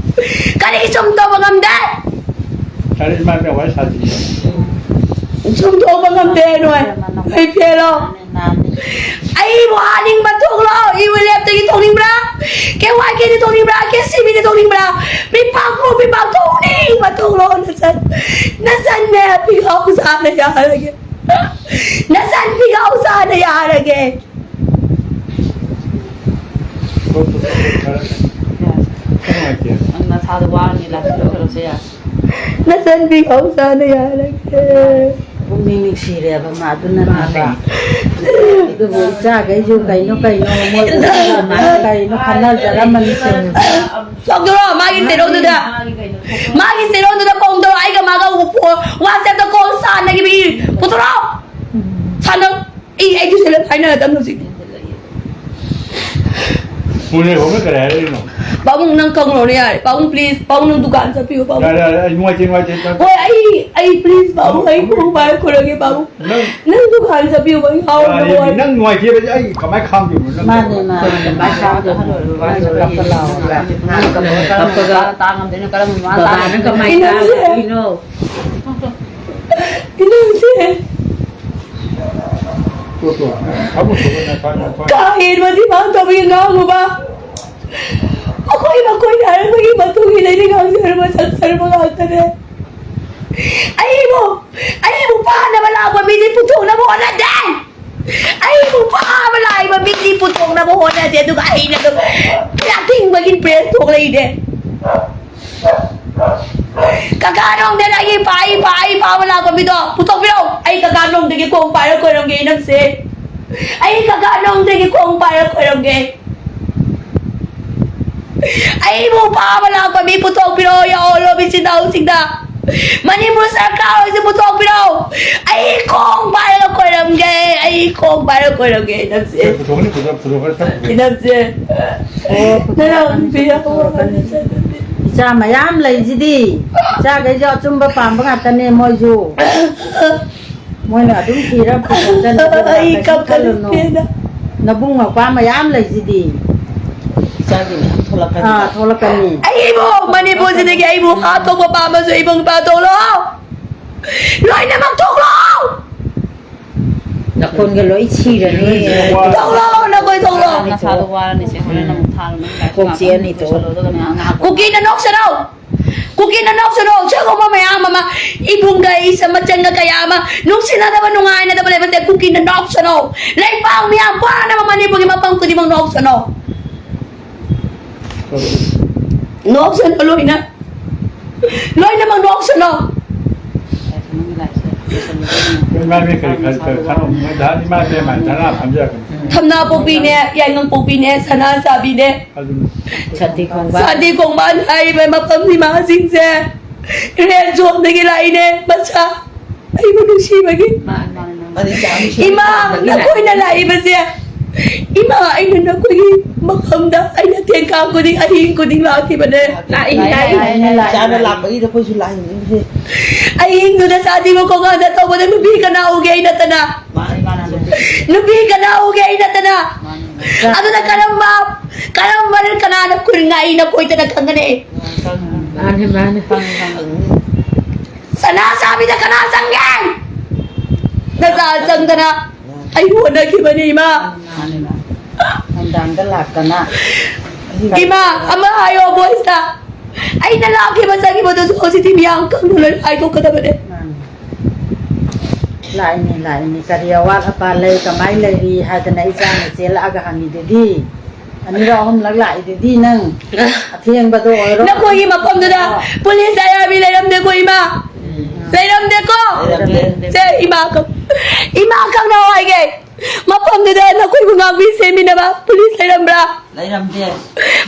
ꯀꯔꯤꯒꯤ ꯆꯨꯝꯊꯣꯛꯄ ꯉꯝꯗꯦ? ꯀꯔꯤ ꯃꯥ ꯃꯤ ꯋꯥꯔꯤ ꯁꯥꯗ꯭ꯔꯤꯕ? ꯆꯨꯝꯊꯣꯛꯄ ꯉꯝꯗꯦ ꯅꯣꯏ꯫ ꯅꯣꯏ ꯐꯦꯜꯂꯣ꯫ ꯑꯩꯕꯨ ꯍꯥꯠꯅꯤꯡꯕ ꯊꯣꯛꯂꯣ꯫ ꯏꯌꯨ L ꯑꯦꯐꯇꯒꯤ ꯊꯣꯛꯅꯤꯡꯕ꯭ꯔꯥ? K Y ꯀꯦꯗꯤ ꯊꯣꯛꯅꯤꯡꯕ꯭ꯔꯥ? K C ꯕꯤꯗꯤ ꯊꯣꯛꯅꯤꯡꯕ꯭ꯔꯥ? ꯃꯤꯄꯥꯛ ꯈꯣ ꯃꯤꯄꯥꯛ ꯊꯣꯛꯅꯤꯡꯕ ꯊꯣꯛꯂꯣ꯫ ꯅꯆꯟ, ꯅꯆꯟꯅꯦ ꯄꯤꯈꯥꯎ ꯆꯥꯅ ꯌꯥꯔꯒꯦ꯫ ꯅꯆꯟ ꯄꯤꯈꯥꯎ ꯆꯥꯅ ꯌꯥꯔꯒꯦ꯫ ꯅꯪ ꯅꯁꯥꯗꯣ ꯋꯥꯔꯅꯤ, ꯂꯥꯛꯁꯤꯜꯂꯨ ꯈꯔꯁꯦ ꯌꯥꯔꯦ꯫ ꯅꯆꯟ ꯄꯤꯈꯥꯎ ꯆꯥꯅ ꯌꯥꯔꯒꯦ꯫ ꯄꯨꯛꯅꯤꯡ ꯅꯨꯡꯁꯤꯔꯦꯕ ꯃꯥ, ꯑꯗꯨꯅꯅꯦꯕ꯫ ꯑꯗꯨꯕꯨ ꯏꯆꯥꯈꯩꯁꯨ ꯀꯩꯅꯣ ꯀꯩꯅꯣ ꯃꯣꯏ ꯀꯩꯅꯣ ꯈꯟꯅꯖꯔꯝꯃꯅꯤ ꯁꯦ꯫ ꯂꯧꯊꯣꯔꯛꯑꯣ, ꯃꯥꯒꯤ ꯆꯦꯔꯣꯟꯗꯨꯗ꯫ ꯃꯥꯒꯤ ꯆꯦꯔꯣꯟꯗꯨꯗ ꯀꯣꯜ ꯇꯧꯔꯣ, ꯑꯩꯒ ꯃꯥꯒ ꯋꯥꯆꯦꯞꯇ ꯀꯣꯜ ꯁꯥꯟꯅꯈꯤꯕꯤ꯫ ꯄꯨꯊꯣꯔꯛꯑꯣ꯫ ꯁꯥꯟꯅꯧ꯫ ꯑꯩ, ꯑꯩ ꯇꯨꯏꯁꯟ ꯍꯥꯏꯅꯒꯗꯕꯅꯤ ꯍꯧꯖꯤꯛ꯫ ꯄꯨꯅꯦ ꯍꯣꯡꯅ ꯀꯔꯤ ꯍꯥꯏꯔꯛꯏꯅꯣ? ꯄꯥꯕꯨꯡ, ꯅꯪ ꯀꯧꯔꯣꯅꯦ ꯌꯥꯔꯦ꯫ ꯄꯥꯕꯨꯡ, please꯫ ꯄꯥꯕꯨꯡ, ꯅꯪ ꯗꯨꯀꯥꯟ ꯆꯠꯄꯤꯌꯨ, ꯄꯥꯕꯨꯡ꯫ ꯌꯥꯔꯦ, ꯌꯥꯔꯦ, ꯑꯩ ꯅꯨꯡꯉꯥꯏꯇꯦ, ꯅꯨꯡꯉꯥꯏꯇꯦ꯫ ꯍꯣꯏ, ꯑꯩ, ꯑꯩ, please, ꯄꯥꯕꯨꯡ, ꯑꯩ ꯈꯣꯡ ꯄꯥꯏꯔ ꯈꯨꯔꯒꯦ, ꯄꯥꯕꯨꯡ꯫ ꯅꯪ ꯅꯪ ꯗꯨꯀꯥꯟ ꯆꯠꯄꯤꯌꯨ, ꯑꯩ ꯌꯥꯔꯦ, ꯉꯥꯎꯔꯕ ꯂꯣꯏꯔꯦ꯫ ꯅꯪ ꯅꯨꯡꯉꯥꯏꯇꯦꯕꯗꯤ ꯑꯩ ꯀꯃꯥꯏ ꯈꯥꯡꯗꯣꯏꯅꯣ? ꯅꯪ ꯃꯥꯅꯦ, ꯃꯥꯅꯦ, ꯀꯃꯥꯏ ꯈꯥꯡꯗꯣꯏꯅꯣ? ꯅꯪ ꯀꯞꯄ ꯂꯥꯎꯔꯒ꯫ ꯀꯞꯄꯒ ꯕꯕꯥꯅ ꯀꯃꯥꯏ ꯏꯅꯝꯁꯦ꯫ ꯇꯥꯔꯤꯅꯣ? ꯏꯅꯝꯁꯦ꯫ ꯇꯣ, ꯇꯣ, ꯐꯝꯃꯣ, ꯐꯝꯃꯣ, ꯅꯪ ꯐꯝꯃꯣ, ꯐꯝꯃꯣ꯫ ꯀꯥ ꯍꯦꯟꯕꯗꯤ ꯃꯥ ꯇꯧꯕꯒꯤ ꯉꯥꯡꯉꯨꯕ꯫ ꯃꯈꯣꯏ ꯃꯈꯣꯏꯅ ꯍꯥꯏꯔꯝꯕꯒꯤ ꯃꯇꯨꯡ ꯏꯟꯅ ꯑꯩꯅ ꯉꯥꯡꯖꯔꯨꯕ ꯁꯛꯆꯔꯨꯕ ꯉꯥꯛꯇꯅꯦ꯫ ꯑꯩꯕꯨ, ꯑꯩꯕꯨ ꯐꯥꯅꯕ ꯂꯥꯛꯄ ꯃꯤꯗꯤ ꯄꯨꯊꯣꯛꯅꯕ ꯍꯣꯠꯅꯗꯦ꯫ ꯑꯩꯕꯨ ꯐꯥꯕ ꯂꯥꯛꯏꯕ ꯃꯤꯗꯤ ꯄꯨꯊꯣꯛꯅꯕ ꯍꯣꯠꯅꯗꯦ, ꯑꯗꯨꯒ ꯑꯩꯅ ꯑꯗꯨꯝ ꯂꯥꯊꯤꯡꯕꯒꯤ ꯄ꯭ꯔꯦꯁ ꯊꯣꯛꯂꯛꯏꯅꯦ꯫ ꯀꯀꯥ ꯅꯣꯡꯗꯦꯅ ꯑꯩꯒꯤ ꯄꯥ-, ꯑꯩ ꯄꯥ-, ꯑꯩ ꯐꯥꯕ ꯂꯥꯛꯄ ꯃꯤꯗꯣ ꯄꯨꯊꯣꯛꯄꯤꯔꯛꯑꯣ꯫ ꯑꯩ ꯀꯀꯥ ꯅꯣꯡꯗꯒꯤ ꯈꯣꯡ ꯄꯥꯏꯔ ꯈꯣꯏꯔꯝꯒꯦ ꯏꯅꯝꯁꯦ꯫ ꯑꯩ ꯀꯀꯥ ꯅꯣꯡꯗꯒꯤ ꯈꯣꯡ ꯄꯥꯏꯔ ꯈꯣꯏꯔꯝꯒꯦ꯫ ꯑꯩꯕꯨ ꯐꯥꯕ ꯂꯥꯛꯄ ꯃꯤ ꯄꯨꯊꯣꯛꯄꯤꯔꯛꯑꯣ, ꯌꯥꯎꯍꯜꯂꯣ ꯃꯤꯆꯤꯟ ꯏꯅꯥꯎꯁꯤꯡꯗ꯫ ꯃꯅꯤꯄꯨꯔ ꯁꯔꯀꯥꯔ ꯍꯣꯏꯁꯦ ꯄꯨꯊꯣꯛꯄꯤꯔꯛꯑꯣ꯫ ꯑꯩ ꯈꯣꯡ ꯄꯥꯏꯔꯒ ꯈꯣꯏꯔꯝꯒꯦ, ꯑꯩ ꯈꯣꯡ ꯄꯥꯏꯔꯒ ꯈꯣꯏꯔꯝꯒꯦ ꯏꯅꯝꯁꯦ꯫ ꯄꯨꯊꯣꯛꯀꯅꯤ, ꯄꯨꯊꯣꯛ-, ꯄꯨꯊꯣꯛꯀꯅꯤ, ꯁꯛꯄꯨꯗꯤ꯫ ꯏꯅꯝꯁꯦ꯫ ꯑꯣ, ꯅꯅꯥꯎ ꯅꯨꯄꯤ ꯌꯥꯎꯍꯜꯂꯣ꯫ ꯏꯆꯥ ꯃꯌꯥꯝ ꯂꯩꯁꯤꯗꯤ꯫ ꯏꯆꯥꯈꯩꯁꯨ ꯑꯆꯨꯝꯕ ꯄꯥꯝꯕ ꯉꯥꯛꯇꯅꯦ ꯃꯣꯏꯁꯨ꯫ ꯃꯣꯏꯅ ꯑꯗꯨꯝ ꯊꯤꯔ ꯄꯨꯊꯣꯛꯆꯅꯤ, ꯑꯩ ꯀꯩꯁꯨ ꯀꯞꯀꯅꯤ ꯈꯜꯂꯨꯅꯨ꯫ ꯄꯦꯟꯅ꯫ ꯅꯕꯨꯡ ꯃꯧꯄ꯭ꯋꯥ ꯃꯌꯥꯝ ꯂꯩꯁꯤꯗꯤ꯫ ꯏꯆꯥꯒꯤ ꯃꯌꯥꯝ ꯊꯣꯛꯂꯛꯀꯅꯤ꯫ ꯑꯥ, ꯊꯣꯛꯂꯛꯀꯅꯤ꯫ ꯑꯩꯕꯨ ꯃꯅꯤꯄꯨꯔꯁꯤꯗꯒꯤ ꯑꯩꯕꯨ ꯍꯥꯠꯇꯣꯛꯄ ꯄꯥꯝꯃꯁꯨ ꯏꯕꯨꯡ ꯏꯄꯥ ꯊꯣꯛꯂꯛꯑꯣ꯫ ꯂꯣꯏꯅꯃꯛ ꯊꯣꯛꯂꯣ! ꯅꯈꯣꯟꯒ ꯂꯣꯏ ꯁꯤꯔꯅꯤ꯫ ꯊꯣꯛꯂꯣ, ꯅꯈꯣꯏ ꯊꯣꯛꯂꯣ꯫ ꯅꯁꯥꯗꯣ ꯋꯥꯔꯅꯤ ꯁꯦ, ꯍꯣꯔꯦꯟ ꯑꯃꯨꯛ ꯊꯥꯔꯨꯅꯨ꯫ ꯀꯣꯛ ꯆꯤꯛꯑꯅꯤ ꯇꯣ꯫ ꯂꯣꯏꯁꯜꯂꯣ, ꯑꯗꯨꯒ ꯉꯥꯏꯍꯥꯛ ꯉꯥꯏꯍꯥꯛ ꯀꯨꯀꯤꯅ ꯅꯣꯛꯁꯅꯨ! ꯀꯨꯀꯤꯅ ꯅꯣꯛꯁꯅꯨ! ꯁꯤꯒꯨꯝꯕ ꯃꯌꯥꯝ ꯑꯃ, ꯏꯕꯨꯡꯒ ꯏꯆꯟ ꯃꯆꯟꯒ ꯀꯌꯥ ꯑꯃ ꯅꯨꯡꯁꯤꯅꯗꯕ, ꯅꯨꯡꯉꯥꯏꯅꯗꯕ ꯂꯩꯕꯁꯦ ꯀꯨꯀꯤꯅ ꯅꯣꯛꯁꯅꯨ! ꯂꯩꯕꯥꯛ ꯃꯤꯌꯥꯝ ꯋꯥꯅꯕ ꯃꯅꯤꯄꯨꯔꯒꯤ ꯃꯐꯝ ꯈꯨꯗꯤꯡꯃꯛ ꯅꯣꯛꯁꯅꯨ! ꯅꯣꯛꯁꯅꯨ ꯂꯣꯏꯅ! ꯂꯣꯏꯅꯃꯛ ꯅꯣꯛꯁꯅꯨ! ꯏꯃꯥ ꯏꯕꯦꯟ ꯀꯔꯤ ꯈꯔ ꯈꯔ ꯈꯔ ꯅꯍꯥꯟ ꯏꯃꯥ ꯏꯕꯦꯟ ꯃꯥꯏ ꯙꯔꯥ ꯐꯝꯖꯔꯛꯀꯅꯤ꯫ ꯊꯝꯅꯥ ꯄꯣꯛꯄꯤꯅꯦ, ꯌꯥꯏꯉꯪ ꯄꯣꯛꯄꯤꯅꯦ, ꯁꯅꯥ ꯆꯥꯕꯤꯅꯦ, ꯑꯗꯨꯅꯤ꯫ ꯁꯥꯟꯇꯤ ꯈꯣꯡꯕꯥꯟ꯫ ꯁꯥꯟꯇꯤ ꯈꯣꯡꯕꯥꯟ ꯍꯥꯏꯔꯤꯕ ꯃꯐꯝ ꯏꯃꯥꯁꯤꯡꯁꯦ ꯔꯦꯗ ꯖꯣꯟꯗꯒꯤ ꯂꯥꯛꯏꯅꯦ, ꯃꯆꯥ꯫ ꯑꯩꯕꯨ ꯅꯨꯡꯁꯤꯕꯒꯤ꯫ ꯃꯥꯅꯤ, ꯃꯥꯅꯤ, ꯃꯥꯅꯤ꯫ ꯏꯃꯥ, ꯅꯈꯣꯏꯅ ꯂꯥꯛꯏꯕꯁꯦ, ꯏꯃꯥ, ꯑꯩꯅ ꯅꯈꯣꯏꯒꯤ ꯃꯐꯝꯗ ꯑꯩꯅ ꯊꯦꯡꯀꯥꯡ ꯈꯨꯗꯤꯡ, ꯑꯍꯤꯡ ꯈꯨꯗꯤꯡ ꯂꯥꯛꯈꯤꯕꯅꯦ꯫ ꯂꯥꯛꯏ, ꯂꯥꯛꯏ, ꯂꯥꯛꯏ, ꯂꯥꯛꯏ꯫ ꯏꯆꯥꯅ ꯂꯥꯛꯄꯒꯤꯗ ꯑꯩꯈꯣꯏꯁꯨ ꯂꯥꯛꯏꯅꯦ꯫ ꯑꯍꯤꯡꯗꯨꯗ ꯁꯥꯟꯇꯤ ꯈꯣꯡꯕꯥꯟꯗ ꯇꯧꯕꯗ ꯅꯨꯄꯤ ꯀꯅꯥ ꯎꯒꯦ? ꯑꯩ ꯅꯠꯇꯅ꯫ ꯃꯥꯅꯤ, ꯃꯥꯅꯤ, ꯃꯥꯅꯤ꯫ ꯅꯨꯄꯤ ꯀꯅꯥ ꯎꯒꯦ? ꯑꯩ ꯅꯠꯇꯅ꯫ ꯃꯥꯅꯤ, ꯃꯥꯅꯤ꯫ ꯑꯗꯨꯅ ꯀꯔꯝꯕ, ꯀꯔꯝꯕꯅ ꯀꯅꯥꯅ ꯈꯨꯟ ꯉꯥꯛꯏ ꯅꯈꯣꯏꯗꯅ ꯈꯪꯒꯅꯤ꯫ ꯃꯥꯅꯤ, ꯃꯥꯅꯤ꯫ ꯈꯪꯉꯦ, ꯈꯪꯉꯦ꯫ ꯁꯅꯥ ꯆꯥꯕꯤꯗ ꯀꯅꯥ ꯆꯪꯒꯦ? ꯅꯆꯥ ꯆꯪꯗꯅ ꯑꯩ ꯍꯣꯠꯅꯈꯤꯕꯅꯤ, ꯏꯃꯥ꯫ ꯃꯥꯅꯤ, ꯃꯥꯅꯤ꯫ ꯅꯨꯡꯗꯥꯡꯗ ꯂꯥꯛꯇꯅ꯫ ꯏꯃꯥ, ꯑꯃ ꯍꯥꯏꯌꯣ ꯚꯣꯏꯁꯇ꯫ ꯑꯩꯅ ꯂꯥꯛꯈꯤꯕ ꯆꯪꯈꯤꯕꯗꯨꯁꯨ ꯍꯧꯖꯤꯛꯇꯤ ꯃꯤꯌꯥꯝ ꯈꯪꯅ ꯂꯣꯏ ꯍꯥꯏꯗꯣꯛꯀꯗꯕꯅꯦ꯫ ꯃꯥꯅꯤ꯫ ꯂꯥꯛꯏꯅꯤ, ꯂꯥꯛꯏꯅꯤ꯫ ꯀꯔꯤ ꯑꯋꯥꯠ ꯑꯄꯥ ꯂꯩ, ꯀꯃꯥꯏ ꯂꯩꯔꯤ ꯍꯥꯏꯗꯅ ꯏꯆꯥꯅ ꯆꯦꯜꯂꯛꯑꯒ ꯍꯪꯉꯤꯗꯨꯗꯤ꯫ ꯑꯅꯤꯔꯛ ꯑꯍꯨꯝꯂꯛ ꯂꯥꯛꯏꯗꯨꯗꯤ ꯅꯪ꯫ ꯑꯊꯦꯡꯕꯗꯣ ꯑꯣꯏꯔꯣ꯫ ꯅꯈꯣꯏꯒꯤ ꯃꯐꯝꯗꯨꯗ ꯄꯨꯂꯤꯁ ꯑꯥꯏ ꯑꯥꯔ ꯕꯤ ꯂꯩꯔꯝꯗꯦꯀꯣ, ꯏꯃꯥ? ꯎꯝ꯫ ꯂꯩꯔꯝꯗꯦꯀꯣ? ꯂꯩꯔꯝꯗꯦ꯫ ꯁꯦ, ꯏꯃꯥ ꯈꯪ-, ꯏꯃꯥ ꯈꯪꯅꯧ ꯍꯥꯏꯒꯦ꯫ ꯃꯐꯝꯗꯨꯗ ꯅꯈꯣꯏꯕꯨ ꯉꯥꯛꯄꯤ ꯁꯦꯟꯕꯤꯅꯕ ꯄꯨꯂꯤꯁ ꯂꯩꯔꯝꯕ꯭ꯔꯥ? ꯂꯩꯔꯝꯗꯦ꯫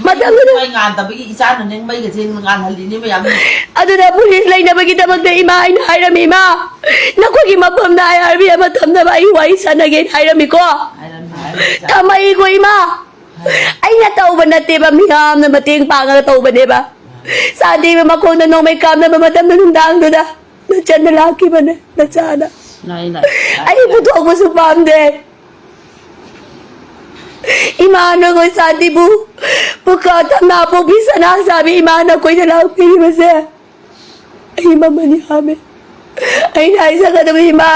ꯃꯇꯝꯗꯨꯗ ꯃꯩ ꯉꯥꯟꯗꯕꯒꯤ ꯏꯆꯥꯅꯅꯦ ꯃꯩꯒꯁꯦ ꯉꯥꯟꯍꯜꯂꯤꯅꯦ ꯃꯌꯥꯝ꯫ ꯑꯗꯨꯅ ꯄꯨꯂꯤꯁ ꯂꯩꯅꯕꯒꯤꯗꯃꯛꯇ ꯏꯃꯥ ꯑꯩꯅ ꯍꯥꯏꯔꯝꯃꯤ, "ꯏꯃꯥ, ꯅꯈꯣꯏꯒꯤ ꯃꯐꯝꯗ ꯑꯥꯏ ꯑꯥꯔ ꯕꯤ ꯑꯃ ꯊꯝꯅꯕ ꯑꯩ ꯋꯥꯔꯤ ꯁꯥꯟꯅꯒꯦꯅ" ꯍꯥꯏꯔꯝꯃꯤꯀꯣ꯫ ꯍꯥꯏꯔꯝꯃꯤ, ꯍꯥꯏꯔꯝꯃꯤ, ꯏꯆꯥ꯫ ꯊꯝꯃꯛꯏꯀꯣ, ꯏꯃꯥ꯫ ꯍꯥꯏꯔꯝꯃꯤ꯫ ꯑꯩꯅ ꯇꯧꯕ ꯅꯠꯇꯦꯕ, ꯃꯤꯌꯥꯝꯅ ꯃꯇꯦꯡ ꯄꯥꯡꯉꯒ ꯇꯧꯕꯅꯦꯕ꯫ ꯆꯥꯟꯗꯦꯕ ꯃꯈꯣꯡꯗ ꯅꯣꯡꯃꯩ ꯀꯥꯞꯅꯕ ꯃꯇꯝꯗ ꯅꯨꯡꯗꯥꯡꯗꯨꯗ ꯅꯆꯟꯅ ꯂꯥꯛꯈꯤꯕꯅꯦ, ꯅꯆꯥꯅ꯫ ꯂꯥꯛꯏ, ꯂꯥꯛꯏ꯫ ꯑꯩ ꯄꯨꯊꯣꯛꯄꯁꯨ ꯄꯥꯝꯗꯦ꯫ ꯏꯃꯥ ꯅꯈꯣꯏ ꯁꯥꯟꯇꯤꯕꯨ ꯄꯨꯀꯥ ꯊꯝꯅꯥ ꯄꯣꯛꯄꯤ ꯁꯅꯥ ꯁꯥꯕꯤ ꯏꯃꯥ ꯅꯈꯣꯏꯅ ꯂꯥꯛꯄꯤꯔꯤꯕꯁꯦ ꯑꯩ ꯃꯃꯜ ꯌꯥꯝꯃꯦ꯫ ꯑꯩꯅ ꯍꯥꯏꯖꯒꯗꯕ ꯏꯃꯥ,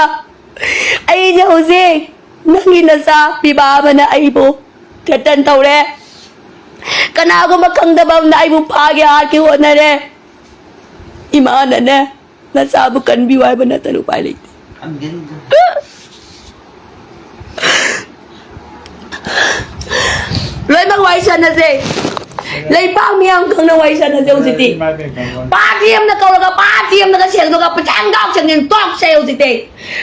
ꯑꯩꯁꯦ ꯍꯧꯖꯤꯛ ꯅꯪꯒꯤ ꯅꯆꯥ ꯄꯤꯕꯥ ꯑꯃꯅ ꯑꯩꯕꯨ ꯊ꯭ꯔꯦꯇꯟ ꯇꯧꯔꯦ꯫ ꯀꯅꯥꯒꯨꯝꯕ ꯈꯪꯗꯕ ꯑꯃꯅ ꯑꯩꯕꯨ ꯐꯥꯒꯦ ꯍꯥꯠꯀꯦ ꯍꯣꯠꯅꯔꯦ꯫ ꯏꯃꯥꯅꯅꯦ, ꯅꯆꯥꯕꯨ ꯀꯟꯕꯤꯌꯨ ꯍꯥꯏꯕ ꯅꯠꯇꯅ ꯎꯄꯥꯏ ꯂꯩꯇꯦ꯫ ꯂꯣꯏꯅꯃꯛ ꯋꯥꯔꯤ ꯁꯥꯟꯅꯁꯦ꯫ ꯂꯩꯕꯥꯛ ꯃꯤꯌꯥꯝ ꯈꯪꯅ ꯋꯥꯔꯤ ꯁꯥꯟꯅꯁꯦ ꯍꯧꯖꯤꯛꯇꯤ꯫ ꯄꯥꯔꯇꯤ ꯑꯃꯅ ꯀꯧꯔꯒ, ꯄꯥꯔꯇꯤ ꯑꯃꯅꯒ ꯁꯦꯡꯗꯣꯛꯑꯒ, ꯄꯩꯁꯥ ꯍꯤꯗꯥꯛ ꯁꯦꯡꯖꯤꯟ ꯇꯣꯛꯁꯦ ꯍꯧꯖꯤꯛꯇꯤ꯫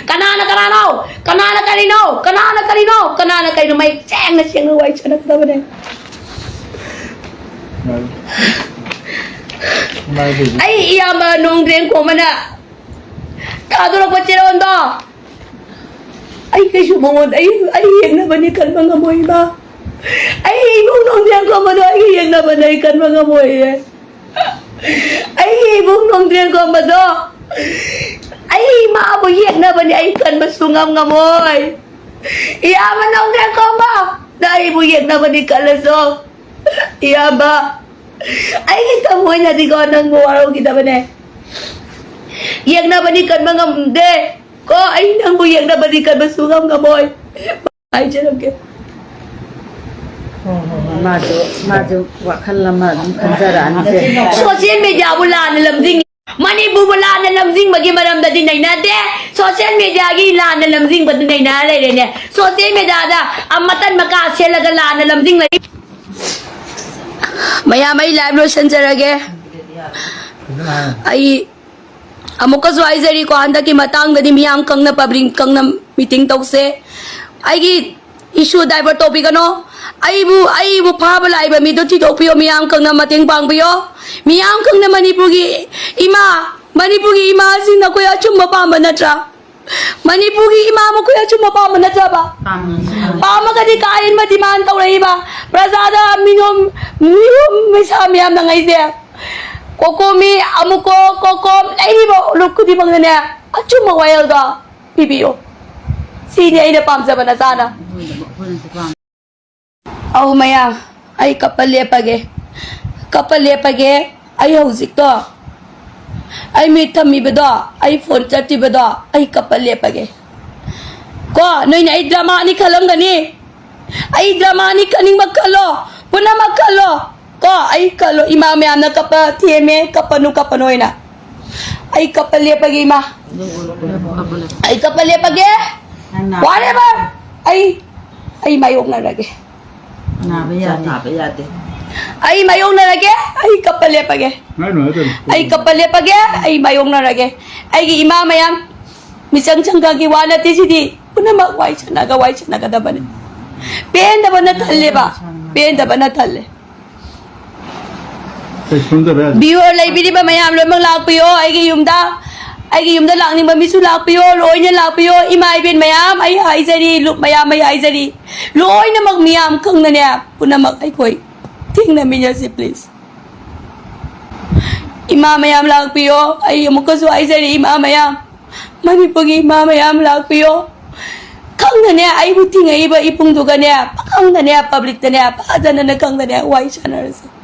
ꯀꯅꯥꯅ ꯀꯅꯥꯅꯣ? ꯀꯅꯥꯅ ꯀꯔꯤꯅꯣ? ꯀꯅꯥꯅ ꯀꯔꯤꯅꯣ? ꯀꯅꯥꯅ ꯀꯔꯤꯅꯣ? ꯃꯩ ꯁꯦꯡꯅ ꯁꯦꯡꯅ ꯋꯥꯔꯤ ꯁꯥꯟꯅꯒꯗꯕꯅꯦ꯫ ꯑꯩ ꯏꯌꯥꯝꯕ ꯅꯣꯡꯗ꯭ꯔꯦꯟ ꯈꯣꯝꯕꯅ ꯊꯥꯗꯣꯔꯛꯄ ꯆꯦꯔꯣꯟꯗꯣ ꯑꯩ ꯀꯩꯁꯨ ꯃꯉꯣꯟꯗ ꯑꯩ, ꯑꯩ ꯌꯦꯡꯅꯕꯅꯤ ꯈꯟꯕ ꯉꯝꯃꯣꯏ ꯏꯃꯥ꯫ ꯑꯩ ꯏꯃꯨꯡ ꯅꯣꯡꯗ꯭ꯔꯦꯟ ꯈꯣꯝꯕꯗꯣ ꯑꯩꯒ ꯌꯦꯡꯅꯕꯅꯦ ꯑꯩ ꯈꯟꯕ ꯉꯝꯃꯣꯏꯌꯦ꯫ ꯑꯩꯒꯤ ꯏꯃꯨꯡ ꯅꯣꯡꯗ꯭ꯔꯦꯟ ꯈꯣꯝꯕꯗꯣ ꯑꯩ ꯏꯃꯥꯕꯨ ꯌꯦꯡꯅꯕꯅꯤ ꯑꯩ ꯈꯟꯕ ꯁꯨꯡꯉꯝ ꯉꯝꯃꯣꯏ꯫ ꯏꯌꯥꯝꯕ ꯅꯣꯡꯗ꯭ꯔꯦꯟ ꯈꯣꯝꯕ, ꯅꯪ ꯑꯩꯕꯨ ꯌꯦꯡꯅꯕꯅꯤ ꯈꯜꯂꯁꯨ, ꯏꯌꯥꯝꯕ, ꯑꯩꯒꯤ ꯊꯃꯣꯏꯅꯗꯤꯀꯣ ꯅꯪꯕꯨ ꯋꯥꯔꯧꯈꯤꯗꯕꯅꯦ꯫ ꯌꯦꯡꯅꯕꯅꯤ ꯀꯟꯕ ꯉꯝꯗꯦ ꯀꯣ, ꯑꯩ ꯅꯪꯕꯨ ꯌꯦꯡꯅꯕꯅꯤ ꯀꯟꯕ ꯁꯨꯡꯉꯝ ꯉꯝꯃꯣꯏ꯫ ꯍꯥꯏꯖꯔꯝꯒꯦ꯫ ꯍꯣꯏ ꯍꯣꯏ ꯍꯣꯏ, ꯃꯥꯁꯨ ꯃꯥꯁꯨ ꯋꯥꯈꯜ ꯑꯃ ꯑꯗꯨꯝ ꯈꯟꯖꯔꯛꯑꯅꯤꯁꯦ꯫ ꯁꯣꯁꯤꯌꯦꯜ ꯃꯦꯗꯤꯌꯥꯕꯨ ꯂꯥꯟꯅ ꯂꯝꯖꯤꯡꯉꯤ꯫ ꯃꯅꯤꯄꯨꯔꯕꯨ ꯂꯥꯟꯅ ꯂꯝꯖꯤꯡꯕꯒꯤ ꯃꯔꯝꯗꯗꯤ ꯅꯩꯅꯗꯦ꯫ ꯁꯣꯁꯤꯌꯦꯜ ꯃꯦꯗꯤꯌꯥꯒꯤ ꯂꯥꯟꯅ ꯂꯝꯖꯤꯡꯕꯗꯨ ꯅꯩꯅꯔ ꯂꯩꯔꯦꯅꯦ꯫ ꯁꯣꯁꯤꯌꯦꯜ ꯃꯦꯗꯤꯌꯥꯗ ꯑꯃꯇꯟ ꯃꯀꯥ ꯁꯦꯠꯂꯒ ꯂꯥꯟꯅ ꯂꯝꯖꯤꯡꯂꯛꯏ꯫ ꯃꯌꯥꯝ, ꯑꯩ ꯂꯥꯏꯚ ꯂꯣꯏꯁꯤꯟꯖꯔꯒꯦ꯫ ꯑꯩ ꯑꯃꯨꯛꯀꯁꯨ ꯍꯥꯏꯖꯔꯤꯀꯣ, ꯍꯟꯗꯛꯀꯤ ꯃꯇꯥꯡꯗꯗꯤ ꯃꯤꯌꯥꯝ ꯈꯪꯅ, ꯄꯕ꯭ꯂꯤꯛ ꯈꯪꯅ ꯃꯤꯇꯤꯡ ꯇꯧꯁꯦ꯫ ꯑꯩꯒꯤ ꯏꯁꯨ ꯗꯥꯏꯚꯔꯠ ꯇꯧꯕꯤꯒꯅꯣ꯫ ꯑꯩꯕꯨ, ꯑꯩꯕꯨ ꯐꯥꯕ ꯂꯥꯛꯏꯕ ꯃꯤꯗꯣ ꯊꯤꯗꯣꯛꯄꯤꯌꯣ, ꯃꯤꯌꯥꯝ ꯈꯪꯅ ꯃꯇꯦꯡ ꯄꯥꯡꯕꯤꯌꯣ꯫ ꯃꯤꯌꯥꯝ ꯈꯪꯅ ꯃꯅꯤꯄꯨꯔꯒꯤ ꯏꯃꯥ, ꯃꯅꯤꯄꯨꯔꯒꯤ ꯏꯃꯥꯁꯤꯡ ꯅꯈꯣꯏ ꯑꯆꯨꯝꯕ ꯄꯥꯝꯕ ꯅꯠꯇ꯭ꯔꯥ? ꯃꯅꯤꯄꯨꯔꯒꯤ ꯏꯃꯥ ꯃꯈꯣꯏ ꯑꯆꯨꯝꯕ ꯄꯥꯝꯕ ꯅꯠꯇ꯭ꯔꯕ? ꯄꯥꯝꯃꯒꯗꯤ ꯀꯥ ꯍꯦꯟꯕ ꯗꯤꯃꯥꯟ ꯇꯧꯔꯛꯏꯕ ꯄ꯭ꯔꯖꯥꯗ ꯃꯤꯅꯣꯝ, ꯃꯤꯍꯨꯝ ꯃꯩꯁꯥ ꯃꯌꯥꯝ ꯅꯪꯉꯩꯁꯦ꯫ ꯀꯣꯀꯣꯃꯤ, ꯑꯃꯨꯀꯣ, ꯀꯣꯀꯣꯝ ꯂꯩꯔꯤꯕ ꯂꯨꯞ ꯈꯨꯗꯤꯡꯃꯛꯅꯅꯦ ꯑꯆꯨꯝꯕ ꯋꯥꯌꯦꯜꯗꯣ ꯄꯤꯕꯤꯌꯨ꯫ ꯁꯤꯅꯤ ꯑꯩꯅ ꯄꯥꯝꯖꯕ ꯅꯆꯥꯅ꯫ ꯑꯧ ꯃꯌꯥ, ꯑꯩ ꯀꯞꯄ ꯂꯦꯞꯄꯒꯦ꯫ ꯀꯞꯄ ꯂꯦꯞꯄꯒꯦ꯫ ꯑꯩ ꯍꯧꯖꯤꯛꯇꯣ ꯑꯩ ꯃꯤꯠ ꯊꯝꯃꯤꯕꯗꯣ, ꯑꯩ ꯐꯣꯟ ꯆꯠꯇ꯭ꯔꯤꯕꯗꯣ, ꯑꯩ ꯀꯞꯄ ꯂꯦꯞꯄꯒꯦ꯫ ꯀꯣ, ꯅꯣꯏꯅ ꯑꯩ ꯗ꯭ꯔꯃꯥꯅꯤ ꯈꯜꯂꯝꯒꯅꯤ꯫ ꯑꯩ ꯗ꯭ꯔꯃꯥꯅꯤ ꯈꯟꯅꯤꯡꯕ ꯈꯜꯂꯣ, ꯄꯨꯝꯅꯃꯛ ꯈꯜꯂꯣ꯫ ꯀꯣ, ꯑꯩ ꯈꯜꯂꯣ, ꯏꯃꯥ ꯃꯌꯥꯝꯅ ꯀꯞꯄ ꯊꯦꯝꯃꯦ, ꯀꯞꯄꯅꯨ, ꯀꯞꯄꯅꯨ ꯍꯥꯏꯅ꯫ ꯑꯩ ꯀꯞꯄ ꯂꯦꯞꯄꯒꯦ, ꯏꯃꯥ꯫ ꯑꯩ ꯀꯞꯄ ꯂꯦꯞꯄꯒꯦ꯫ Whatever. ꯑꯩ, ꯑꯩ ꯃꯥꯌꯣꯛꯅꯔꯒꯦ꯫ ꯅꯥꯕ ꯌꯥꯗꯦ꯫ ꯅꯥꯕ ꯌꯥꯗꯦ꯫ ꯑꯩ ꯃꯥꯌꯣꯛꯅꯔꯒꯦ꯫ ꯑꯩ ꯀꯞꯄ ꯂꯦꯞꯄꯒꯦ꯫ ꯍꯥꯏꯅꯨ, ꯍꯥꯏꯗꯅꯨ꯫ ꯑꯩ ꯀꯞꯄ ꯂꯦꯞꯄꯒꯦ꯫ ꯑꯩ ꯃꯥꯌꯣꯛꯅꯔꯒꯦ꯫ ꯑꯩꯒꯤ ꯏꯃꯥ ꯃꯌꯥꯝ, ꯃꯤꯆꯪ ꯆꯪꯒꯒꯤ ꯋꯥ ꯅꯠꯇꯦ ꯁꯤꯗꯤ꯫ ꯄꯨꯝꯅꯃꯛ ꯋꯥꯏ ꯁꯥꯟꯅꯒ ꯋꯥꯏ ꯁꯥꯟꯅꯒꯗꯕꯅꯤ꯫ ꯄꯦꯟꯗꯕꯅ ꯊꯜꯂꯦꯕ꯫ ꯄꯦꯟꯗꯕꯅ ꯊꯜꯂꯦ꯫ ꯀꯩ ꯁꯣꯟꯗꯕ ꯌꯥꯗꯦ꯫ Viewer ꯂꯩꯕꯤꯔꯤꯕ ꯃꯌꯥꯝ ꯂꯣꯏꯅꯃꯛ ꯂꯥꯛꯄꯤꯌꯣ ꯑꯩꯒꯤ ꯌꯨꯝꯗ꯫ ꯑꯩꯒꯤ ꯌꯨꯝꯗ ꯂꯥꯛꯅꯤꯡꯕ ꯃꯤꯁꯨ ꯂꯥꯛꯄꯤꯌꯣ, ꯂꯣꯏꯅ ꯂꯥꯛꯄꯤꯌꯣ꯫ ꯏꯃꯥ ꯏꯕꯦꯟ ꯃꯌꯥꯝ ꯑꯩ ꯍꯥꯏꯖꯔꯤ, ꯂꯨꯞ ꯃꯌꯥꯝ ꯑꯩ ꯍꯥꯏꯖꯔꯤ, ꯂꯣꯏꯅꯃꯛ ꯃꯤꯌꯥꯝ ꯈꯪꯅꯅꯦ ꯄꯨꯝꯅꯃꯛ ꯑꯩꯈꯣꯏ ꯊꯦꯡꯅꯃꯤꯟꯅꯁꯤ please꯫ ꯏꯃꯥ ꯃꯌꯥꯝ ꯂꯥꯛꯄꯤꯌꯣ, ꯑꯩ ꯑꯃꯨꯛꯀꯁꯨ ꯍꯥꯏꯖꯔꯤ, ꯏꯃꯥ ꯃꯌꯥꯝ, ꯃꯅꯤꯄꯨꯔꯒꯤ ꯏꯃꯥ ꯃꯌꯥꯝ ꯂꯥꯛꯄꯤꯌꯣ꯫ ꯈꯪꯅꯅꯦ ꯑꯩꯕꯨ ꯊꯤꯡꯉꯛꯏꯕ ꯏꯕꯨꯡꯗꯨꯒꯅꯦ, ꯈꯪꯅꯅꯦ publicꯇꯅꯦ ꯐꯖꯅꯅꯦ ꯈꯪꯅꯅꯦ ꯋꯥꯔꯤ ꯁꯥꯟꯅꯔꯁꯤ꯫